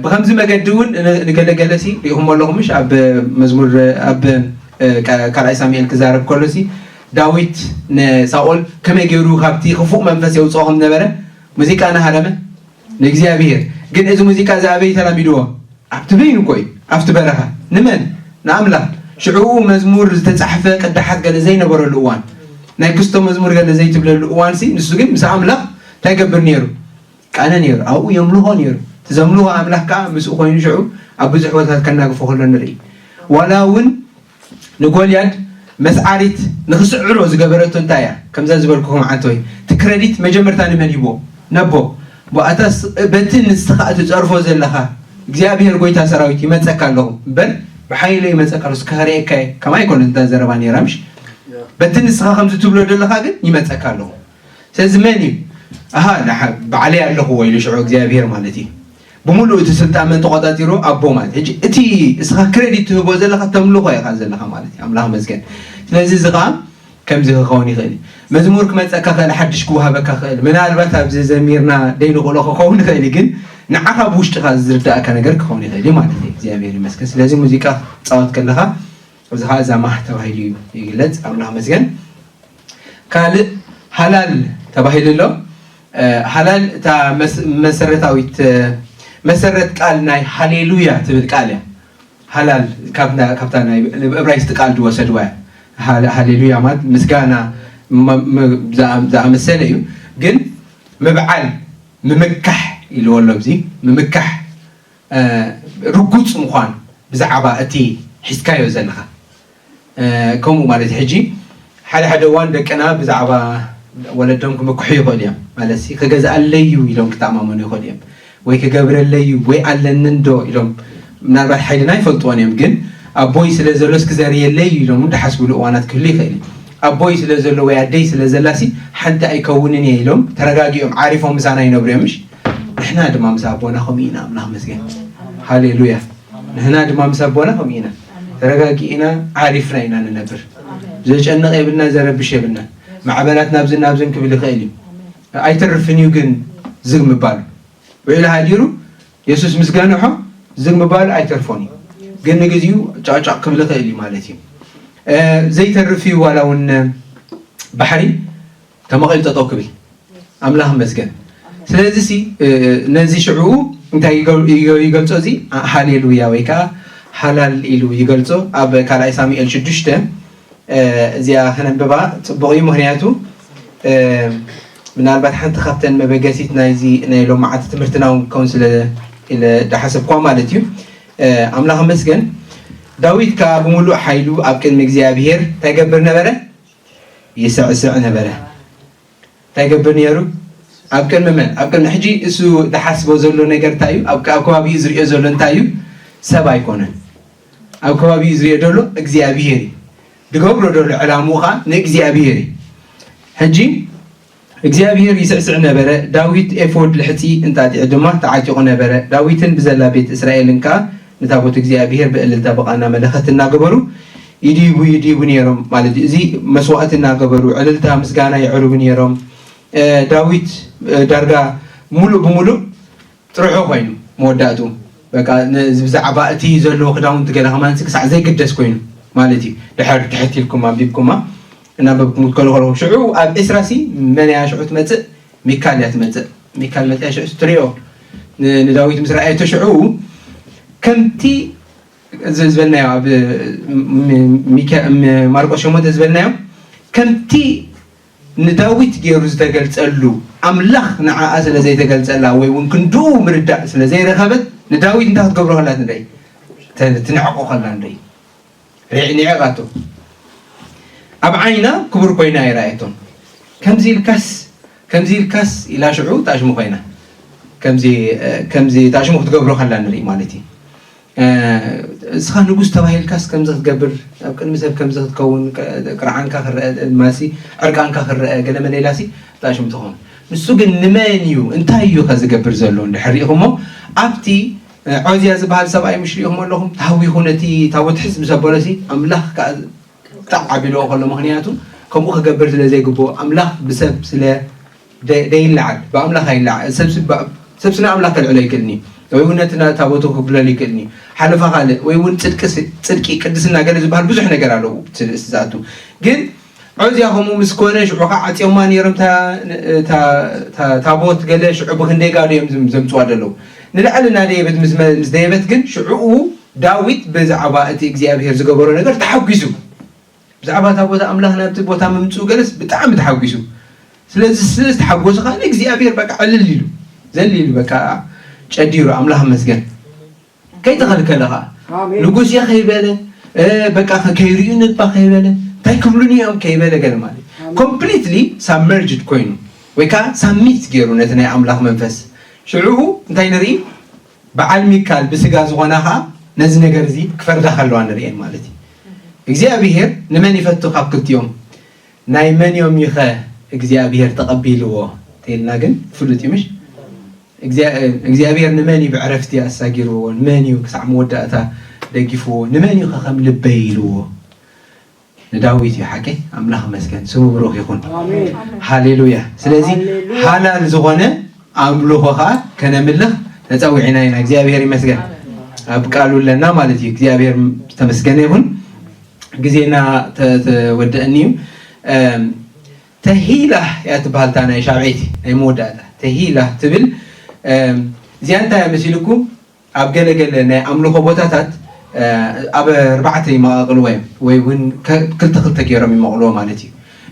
ብከምዚ መገዲ እውን ንገለገለ ሲ ሪኢኹም ኣለኹም ምሽ ኣብ መዝሙር ኣብ ካልኣይ ሳሙኤል ክዛረብ ከሎ ሲ ዳዊት ንሳኦል ከመይ ገይሩ ካብቲ ክፉእ መንፈስ የውፅኦ ከም ነበረ ሙዚቃ እናሃረመ ንእግዚኣብሔር። ግን እዚ ሙዚቃ እዚ ኣበይ ተላሚድዎ? ኣብቲ በይኑ እኮ እዩ፣ ኣብቲ በረኻ። ንመን? ንኣምላኽ። ሽዕኡ መዝሙር ዝተጻሕፈ ቅዳሓት ገለ ዘይነበረሉ እዋን፣ ናይ ክስቶ መዝሙር ገለ ዘይትብለሉ እዋን ሲ ንሱ ግን ምስ ኣምላኽ እንታይ ይገብር ነይሩ? ቃነ ነይሩ፣ ኣብኡ የምልኾ ነይሩ። እቲ ዘምልኾ ኣምላኽ ከዓ ምስኡ ኮይኑ ሽዑ ኣብ ብዙሕ ቦታታት ከናግፎ ከሎ ንርኢ። ዋላ እውን ንጎልያድ መስዓሪት ንኽስዕሮ ዝገበረቶ እንታይ እያ? ከምዛ ዝበልኩኹም ዓንተወይ፣ እቲ ክረዲት መጀመርታ ንመን ሂቦ? ነቦ። ኣታ በቲ ንስኻ እትጸርፎ ዘለኻ እግዚኣብሔር ጎይታ ሰራዊት ይመጸካ ኣለኹ እምበር ብሓይለ ይመጸካ ኣለኹ እስከ ከርእየካ እየ ከማይ ኣይኮነ እንዳ ዘረባ ነይራ ምሽ? በቲ ንስኻ ከምዚ ትብሎ ዘለኻ ግን ይመጸካ ኣለኹ። ስለዚ መን እዩ? ኣሃ ባዕለይ ኣለኹዎ ኢሉ ሽዑ እግዚኣብሔር ማለት እዩ። ብምሉእ እቲ ስልጣን መን ተቆጻጺሩ? ኣቦ ማለት። ሕጂ እቲ እስኻ ክረዲት ትህቦ ዘለኻ ተምልኾ ኢኻ ዘለኻ ማለት እዩ። ኣምላኽ መስገን። ስለዚ እዚ ኸዓ ከምዚ ክኸውን ይኽእል እዩ። መዝሙር ክመጸካ ክእል፣ ሓድሽ ክወሃበካ ክእል፣ ምናልባት ኣብዚ ዘሚርና ደይንኽእሎ ክኸውን ይኽእል እዩ፣ ግን ንዓኻ ብውሽጥኻ ዝርዳእካ ነገር ክኸውን ይኽእል እዩ ማለት እዩ። እግዚኣብሔር ይመስገን። ስለዚ ሙዚቃ ክትጻወት ከለኻ እዚ ኸዓ ዛማህ ተባሂሉ እዩ ይግለጽ። ኣምላኽ መስገን። ካልእ ሃላል ተባሂሉ ኣሎ። ሃላል እታ መሰረታዊት መሰረት ቃል ናይ ሃሌሉያ ትብል ቃል እያ። ሃላል ካብታ ናይ እብራይስጥ ቃል ዝወሰድዋ እያ። ሃሌሉያ ማለት ምስጋና ዝኣመሰለ እዩ። ግን ምብዓል፣ ምምካሕ ኢልዎ ኣሎ። እዚ ምምካሕ ርጉፅ ምዃን ብዛዕባ እቲ ሒዝካዮ ዘለኻ ከምኡ ማለት ሕጂ ሓደ ሓደ እዋን ደቅና ብዛዕባ ወለዶም ክምክሑ ይኽእሉ እዮም ማለት ክገዝኣለይ እዩ ኢሎም ክተኣማመኑ ይኽእሉ እዮም ወይ ክገብረለይ እዩ ወይ ኣለኒ እንዶ ኢሎም ምናልባት ሓይልና ይፈልጥዎን እዮም ግን ኣቦይ ስለ ዘሎስ ክዘርየለይ እዩ ኢሎም እውን ዝሓስብሉ እዋናት ክህሉ ይኽእል እዩ ኣቦይ ስለ ዘሎ ወይ ኣደይ ስለ ዘላሲ ሓንቲ ኣይከውንን እየ ኢሎም ተረጋጊኦም ዓሪፎም ምሳና ይነብሩ እዮም ምሽ ንሕና ድማ ምስ ኣቦና ከምኡ ኢና ኣምላኽ መስገን ሃሌሉያ ንሕና ድማ ምስ ኣቦና ከምኡ ኢና። ተረጋጊእና ዓሪፍና ኢና ንነብር። ዘጨንቕ የብልና፣ ዘረብሽ የብልና። ማዕበላት ናብዝን ናብዝን ክብል ይኽእል እዩ። ኣይተርፍን እዩ ግን ዝግ ምባሉ። ውዒሉ ሃዲሩ የሱስ ምስ ገንሖ ዝግ ምባሉ ኣይተርፎን እዩ። ግን ንግዚኡ ጫውጫው ክብል ይኽእል እዩ ማለት እዩ። እ፣ ዘይተርፍ እዩ ዋላ እውን ባሕሪ ተመቒሉ ጠጠው ክብል። ኣምላኽ ይመስገን። ስለዚ ሲ፣ እ፣ ነዚ ሽዕኡ እንታይ ይገ-፣ ይገ-፣ ይገልጾ እዚ? ኣ-፣ ሃሌሉያ ወይ ከዓ ሃላል ኢሉ ይገልጾ። ኣብ ካልኣይ ሳሙኤል ሽዱሽተ፣ እ፣ እዚኣ ከነንብባ ጽቡቕ እዩ። ምኽንያቱ፣ እ፣ ምናልባት ሓንቲ ካብተን መበገሲት ናይዚ ናይ ሎማዓንቲ ትምህርትና እውን ክኸውን ስለ ኢለ ዳሓሰብኳ ማለት እዩ። እ፣ ኣምላኽ ይመስገን። ዳዊት ከኣ ብምሉእ ሓይሉ ኣብ ቅድሚ እግዚኣብሔር እንታይ ይገብር ነበረ? ይስዕስዕ ነበረ። እንታይ ይገብር ነይሩ? ኣብ ቅድሚ መን? ኣብ ቅድሚ፣ ሕጂ እሱ ዝሓስቦ ዘሎ ነገር እንታይ እዩ? ኣብ፣ ኣብ ከባቢኡ ዝሪኦ ዘሎ እንታይ እዩ? ሰብ ኣይኮነን። ኣብ ከባቢኡ ዝሪኦ ዘሎ እግዚኣብሔር እዩ። ዝገብሮ ዘሎ ዕላምኡ ኸዓ ንእግዚኣብሔር እዩ። ሕጂ እግዚኣብሔር ይስዕስዕ ነበረ። ዳዊት ኤፎድ ልሕጺ እንጣጢዑ ድማ ተዓጢቑ ነበረ። ዳዊትን ብዘላ ቤት እስራኤልን ከኣ ንታቦት እግዚኣብሔር ብእልልታ ብቓና መለኸት እናገበሩ ይድይቡ፣ ይድይቡ ነይሮም ማለት እዩ። እዚ መስዋእቲ እናገበሩ ዕልልታ ምስጋና የዕርቡ ነይሮም። እ፣ ዳዊት፣ እ፣ ዳርጋ ሙሉእ ብሙሉእ ጥርሑ ኮይኑ መወዳእቱ በቃ ን-፣ ብዛዕባ እቲ ዘለዎ ክዳውንቲ ገለ ከማን ክሳዕ ዘይግደስ ኮይኑ ማለት እዩ። ድሕር ትሕት ኢልኩም ኣንቢብኩማ እናንበብኩም ክትከሉ ከለኹም ሽዑ ኣብ ዕስራ ሲ መን እያ ሽዑ ትመጽእ? ሚካል እያ ትመጽእ። ሚካል መጽያ ሽዑ ትሪኦ ን-፣ ንዳዊት ምስ ረኣየቶ ሽዑ ከምቲ እዚ ዝበልናዮ ኣብ ም-፣ ም-፣ ሚካ-፣ ም-፣ ማርቆስ ሸሞንተ ዝበልናዮ ከምቲ ንዳዊት ገይሩ ዝተገልጸሉ ኣምላኽ ንዓኣ ስለ ዘይተገልጸላ ወይ እውን ክንድኡ ምርዳእ ስለ ዘይረኸበት ንዳዊት እንታይ ክትገብሮ ከላ ንርኢ? ተ-፣ ትንዕቆ ከላ ንርኢ። ርዒ-፣ ንዒቓቶ። ኣብ ዓይና ክቡር ኮይና ኣይረኣየቶን። ከምዚ ኢልካስ፣ ከምዚ ኢልካስ ኢላ ሽዑ ታሽሙ ኮይና። ከምዚ፣ እ፣ ከምዚ ታሽሙ ክትገብሮ ከላ ንርኢ ማለት እዩ። እ፣ እስኻ ንጉስ ተባሂልካስ ከምዚ ክትገብር፣ ኣብ ቅድሚ ሰብ ከምዚ ክትከውን፣ ቅ-፣ ቅርዓንካ ክረአ፣ ማሲ ዕርቃንካ ክረአ፣ ገለ መለ ኢላሲ ታሽሙ ትኸውን። ንሱ ግን ንመን እዩ፣ እንታይ እዩ ከ ዝገብር ዘሎ እንድሕር ሪኢኹሞ፣ ኣብቲ ዖዝያ ዝበሃል ሰብኣይ ምሽ ሪኢኹም ኣለኹም? ተሃዊኹ ነቲ ታቦት ሕዝ ምስ ኣበሎሲ፣ ኣምላኽ ከኣ ጣዕ ኣቢልዎ ከሎ፣ ምኽንያቱ ከምኡ ክገብር ስለ ዘይግብኦ፣ ኣምላኽ ብሰብ ስለ ደ-፣ ደይለዓል፣ ብኣምላኽ ኣይለዓል። ሰብ ስ-፣ ብ-፣ ሰብ ስለ ኣምላኽ ከልዕሎ ይክእልኒ፣ ወይ እውን ነቲ ና-፣ ታቦቱ ክብለሉ ይክእልኒ። ሓለፋ ካልእ፣ ወይ እውን ጽድቂ ስ-፣ ጽድቂ፣ ቅድስና ገለ ዝበሃል ብዙሕ ነገር ኣለዉ፣ እቲ ርእሲ ዝኣቱ። ግን ዖዝያ ከምኡ ምስ ኮነ፣ ሽዑ ኸዓ ዓጽዮማ ነይሮም፣ እታ፣ እታ፣ እታ ታቦት ገለ ሽዑ ብኽንደይ ጋዶ እዮም ዝም-፣ ዘምጽዋ ዘለዉ። ንላዕሊ እናደየበት ምስ መ-፣ ምስ ደየበት ግን፣ ሽዑኡ ዳዊት ብዛዕባ እቲ እግዚኣብሄር ዝገበሮ ነገር ተሓጒሱ። ብዛዕባ እታ ቦታ ኣምላኽ ናብቲ ቦታ ምምጽኡ ገለስ ብጣዕሚ ተሓጒሱ። ስለዚ ስለ ዝተሓጐሰ ኸኣ ንእግዚኣብሄር በቃ ዕልል ኢሉ፣ ዘሊሉ በቃ ጨዲሩ፣ ኣምላኽ ይመስገን። ከይተኸልከለ ኸኣ ኣሜን። ንጉስ እየ ከይበለ፣ እ፣ በቃ ከ-፣ ከይርእዩኒ እባ ከይበለ፣ እንታይ ክብሉኒ እዮም ከይበለ ገለ ማለት እዩ። ኣሜን። ኮምፕሊትሊ ሳብመርጅድ ኮይኑ ወይ ከኣ ሳሚት ገይሩ ነቲ ናይ ኣምላኽ መንፈስ። ሽዑ እንታይ ንርኢ? በዓል ሚካል ብስጋ ዝኾና ኸኣ ነዚ ነገር እዚ ክፈርዳ ከለዋ ንርእየን ማለት እዩ። እግዚኣብሄር ንመን ይፈቱ ካብ ክልቲኦም? ናይ መን እዮም ኢኸ እግዚኣብሄር ተቐቢልዎ? ተይልና ግን ፍሉጥ እዩ ምሽ? እግዚኣብ-፣ እግዚኣብሄር ንመን እዩ ብዕረፍቲ ኣሳጊርዎ? ንመን እዩ ክሳዕ መወዳእታ ደጊፍዎ? ንመን እዩ ከ ከም ልበይ ኢልዎ? ንዳዊት እዩ ሓቀይ። ኣምላኽ ይመስገን፣ ስሙ ብሩኽ ይኹን። ኣሜን። ሃሌሉያ። ስለዚ ሃሌሉያ። ሓላል ዝኾነ ኣምልኾ ኸኣ ከነምልኽ ተጸዊዕና ኢና። እግዚኣብሄር ይመስገን። ኣብ ቃሉ ኣለና ማለት እዩ። እግዚኣብሄር ዝተመስገነ ይኹን። ግዜና ተ-፣ ተወደአኒ እዩ። እም፣ ተሂላ እያ ትበሃል እታ ናይ ሻብዐይቲ ናይ መወዳእታ። ተሂላ ትብል፣ እም፣ እዚኣ እንታይ እያ መሲልኩም? ኣብ ገለ ገለ ናይ ኣምልኾ ቦታታት፣ እ፣ ኣብ ኣርባዕተ ይመቓቕልዎ እዮም፣ ወይ እውን ከ-፣ ክልተ ክልተ ገይሮም ይመቕልዎ ማለት እዩ።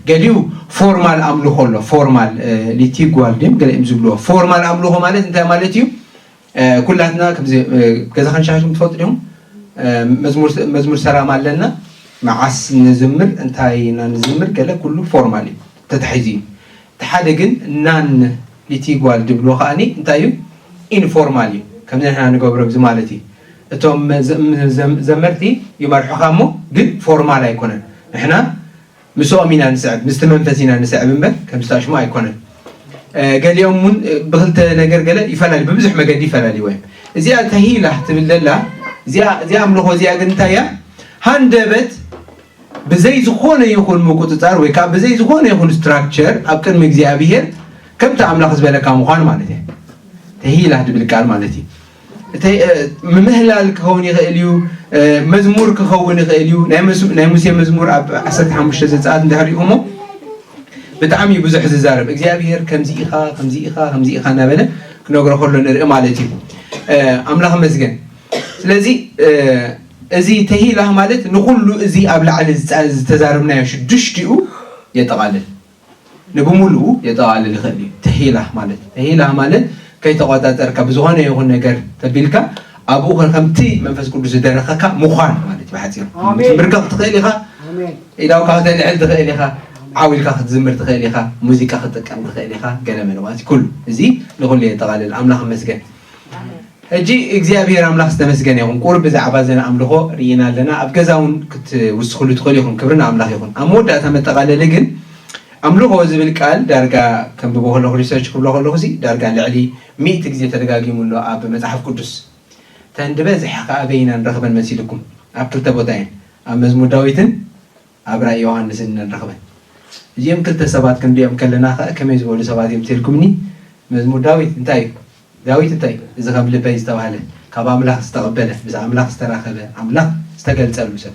ገሊኡ ፎርማል ኣምልኾ ኣሎ፣ ፎርማል፣ እ፣ ሊቲጓል ድም ገለ እዮም ዝብልዎ። ፎርማል ኣምልኾ ማለት እንታይ ማለት እዩ? እ፣ ኩላትና ከምዚ፣ እ፣ ገዛ ከንሻሽም ትፈልጡ ዲኹም? እ፣ መዝሙር፣ መዝሙር ሰላም ኣለና። መዓስ ንዝምር፣ እንታይ ኢና ንዝምር፣ ገለ ኩሉ ፎርማል እዩ፣ ተታሒዙ እዩ። እቲ ሓደ ግን ናን ሊቲጓል ድብልዎ ከኣኒ እንታይ እዩ? ኢንፎርማል እዩ። ከምዚ ንሕና ንገብሮ እዚ ማለት እዩ። እቶም ዘ-፣ ዘ-፣ ዘመርቲ ይመርሑኻ እሞ ግን ፎርማል ኣይኮነን። ንሕና ምስኦም ኢና ንስዕብ፣ ምስቲ መንፈስ ኢና ንስዕብ እምበር ከምዚ ታሽሙ ኣይኮነን። እ፣ ገሊኦም እውን፣ እ፣ ብክልተ ነገር ገለ ይፈላሊ፣ ብብዙሕ መገዲ ይፈላልይዎ እዮም። እዚኣ ተሂላ ትብል ዘላ እዚኣ እዚኣ ኣምልኾ እዚኣ ግን እንታይ እያ? ሃንደበት ብዘይ ዝኾነ ይኹን ምቁጽጻር ወይ ከዓ ብዘይ ዝኾነ ይኹን ስትራክቸር ኣብ ቅድሚ እግዚኣብሔር ከምቲ ኣምላኽ ዝበለካ ምዃን ማለት እየ። ተሂላ ትብል ቃል ማለት እዩ። ምምህላል ክኸውን ይኽእል እዩ። መዝሙር ክኸውን ይኽእል እዩ። ናይ ሙሴ መዝሙር ኣብ ዓሰርተ ሓሙሽተ ዘፀኣት እንድሕር ሪእኹሞ ብጣዕሚ ብዙሕ ዝዛረብ እግዚኣብሔር ከምዚ ኢኻ ከምዚ ኢኻ ከምዚ ኢኻ እናበለ ክነግሮ ከሎ ንርኢ ማለት እዩ። ኣምላኽ መስገን። ስለዚ እዚ ተሂላህ ማለት ንኹሉ እዚ ኣብ ላዕሊ ዝተዛረብናዮ ሽዱሽቲኡ የጠቓልል። ንብምሉኡ የጠቓልል ይኽእል እዩ። ተሂላህ ማለት ተሂላህ ማለት ከይተቆጻጸርካ ብዝኾነ ይኹን ነገር ተቢልካ ኣብኡ ከምቲ መንፈስ ቅዱስ ዝደረኸካ ምዃን ማለት እዩ። ብሓፂሩ ትንብርከኽ ትኽእል ኢኻ። ኢዳውካ ከተልዕል ትኽእል ኢኻ። ዓው ኢልካ ክትዝምር ትኽእል ኢኻ። ሙዚቃ ክትጥቀም ትኽእል ኢኻ። ገለ መለ ማለት ኩሉ እዚ ንኹሉ የጠቓልል። ኣምላኽ መስገን። ሕጂ እግዚኣብሔር ኣምላኽ ዝተመስገነ ይኹን። ቁሩብ ብዛዕባ ዘን ኣምልኾ ርኢና ኣለና። ኣብ ገዛ እውን ክትውስኽሉ ትኽእሉ ይኹን። ክብሪ ንኣምላኽ ይኹን። ኣብ መወዳእታ መጠቓለሊ ግን ኣምልኾ ዝብል ቃል ዳርጋ ከንብቦ ከለኹ ሪሰርች ክብሎ ከለኹ ሲ ዳርጋ ልዕሊ ሚእቲ ግዜ ተደጋጊሙ ኣሎ ኣብ መጽሓፍ ቅዱስ። ተን ድበዝሕ ከኣ ኣበይ ኢና ንረኽበን መሲልኩም? ኣብ ክልተ ቦታ እየን። ኣብ መዝሙር ዳዊትን ኣብ ራእይ ዮሃንስን ኢና ንረኽበን። እዚኦም ክልተ ሰባት ክንሪኦም ከለና ከኣ ከመይ ዝበሉ ሰባት እዮም ትልኩምኒ? መዝሙር ዳዊት እንታይ እዩ? ዳዊት እንታይ እዩ? እዚ ከም ልበይ ዝተባህለ ካብ ኣምላኽ ዝተቐበለ ምስ ኣምላኽ ዝተራኸበ ኣምላኽ ዝተገልጸሉ ሰብ።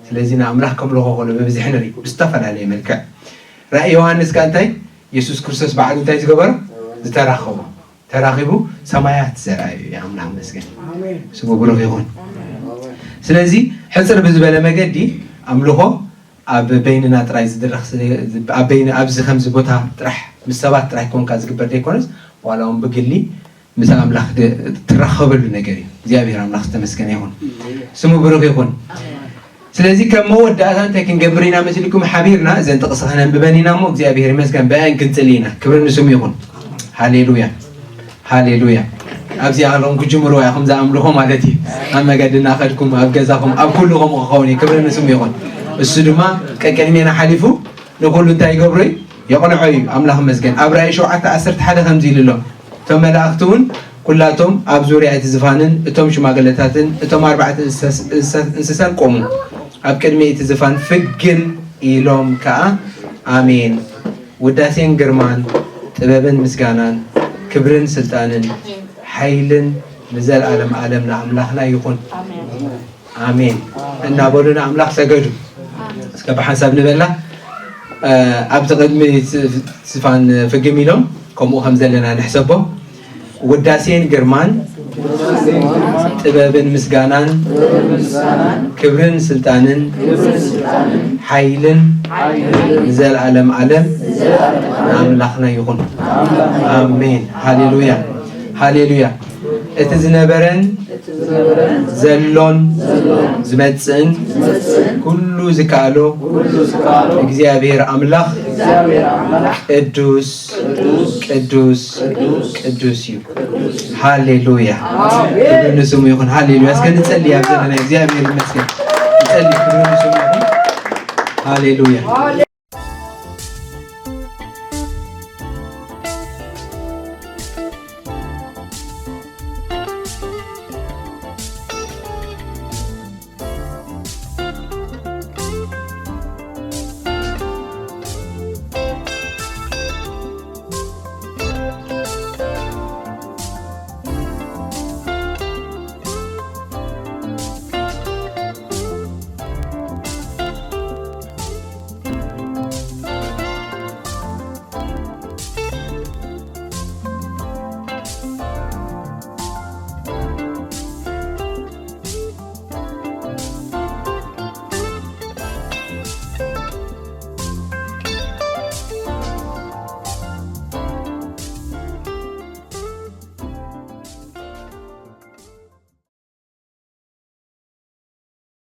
ስለዚ ንኣምላኽ ከምልኾ ከሎ ብብዝሒ ንርኢ ብዝተፈላለየ መልክዕ። ራእይ ዮሃንስ ከኣ እንታይ? የሱስ ክርስቶስ ባዕሉ እንታይ ዝገበሮ? ዝተራኸቦ። ተራኺቡ ሰማያት ዘርኣዩ እዩ። ኣምላኽ መስገን። ስሙ ብሩኽ ይኹን። ስለዚ ሕፅር ብዝበለ መገዲ ኣምልኾ ኣብ በይንና ጥራይ ዝድረኽ ኣብዚ ከምዚ ቦታ ጥራሕ ምስ ሰባት ጥራይ ኮንካ ዝግበር ዘይኮነስ ዋላ እውን ብግሊ ምስ ኣምላኽ ትራኸበሉ ነገር እዩ። እግዚኣብሔር ኣምላኽ ዝተመስገነ ይኹን። ስሙ ብሩኽ ይኹን። ስለዚ ከም መወዳእታ እንታይ ክንገብር ኢና መሲልኩም ሓቢርና እዘን ጥቕሲ ከነንብበን ኢና እሞ እግዚኣብሔር ይመስገን ብኣን ክንጽሊ ኢና። ክብሪ ንስሙ ይኹን። ሃሌሉያ ሃሌሉያ። ኣብዚኣ ከለኹም ክጅምርዋ ኢኹም ዝኣምልኾ ማለት እዩ። ኣብ መገዲ እናኸድኩም ኣብ ገዛኹም ኣብ ኩሉ ከምኡ ክኸውን እዩ። ክብሪ ንስሙ ይኹን። እሱ ድማ ቀቅድሜና ሓሊፉ ንኩሉ እንታይ ይገብሮ እዩ? የቕንዖ እዩ። ኣምላኽ መስገን። ኣብ ራእይ ሸውዓተ ዓሰርተ ሓደ ከምዚ ኢሉ ኣሎ፣ እቶም መላእኽቲ እውን ኩላቶም ኣብ ዙርያ እቲ ዝፋንን እቶም ሽማግለታትን እቶም ኣርባዕተ እንስሳን ቆሙ። ኣብ ቅድሚ እቲ ዝፋን ፍግም ኢሎም ከኣ ኣሜን፣ ውዳሴን ግርማን ጥበብን ምስጋናን ክብርን ስልጣንን ሓይልን ንዘለኣለም ኣለም ንኣምላኽና ይኹን ኣሜን እናበሉ ንኣምላኽ ሰገዱ። እስከ ብሓንሳብ ንበላ ኣብቲ ቅድሚ ዝፋን ፍግም ኢሎም ከምኡ ከም ዘለና ንሕሰቦ። ውዳሴን ግርማን ጥበብን ምስጋናን ክብርን ስልጣንን ሓይልን ንዘለኣለም ኣለም ንኣምላኽና ይኹን ኣሜን። ሃሌሉያ ሃሌሉያ። እቲ ዝነበረን ዘሎን ዝመጽእን ኩሉ ዝከኣሎ እግዚኣብሔር ኣምላኽ ቅዱስ ቅዱስ ቅዱስ እዩ። ሃሌሉያ። ክብሪ ንስሙ ይኹን። ሃሌሉያ። እስከ ንጸሊ ኣብ ዘለና እግዚኣብሔር ይመስገን። ንጸሊ። ክብሪ ንስሙ ይኹን። ሃሌሉያ።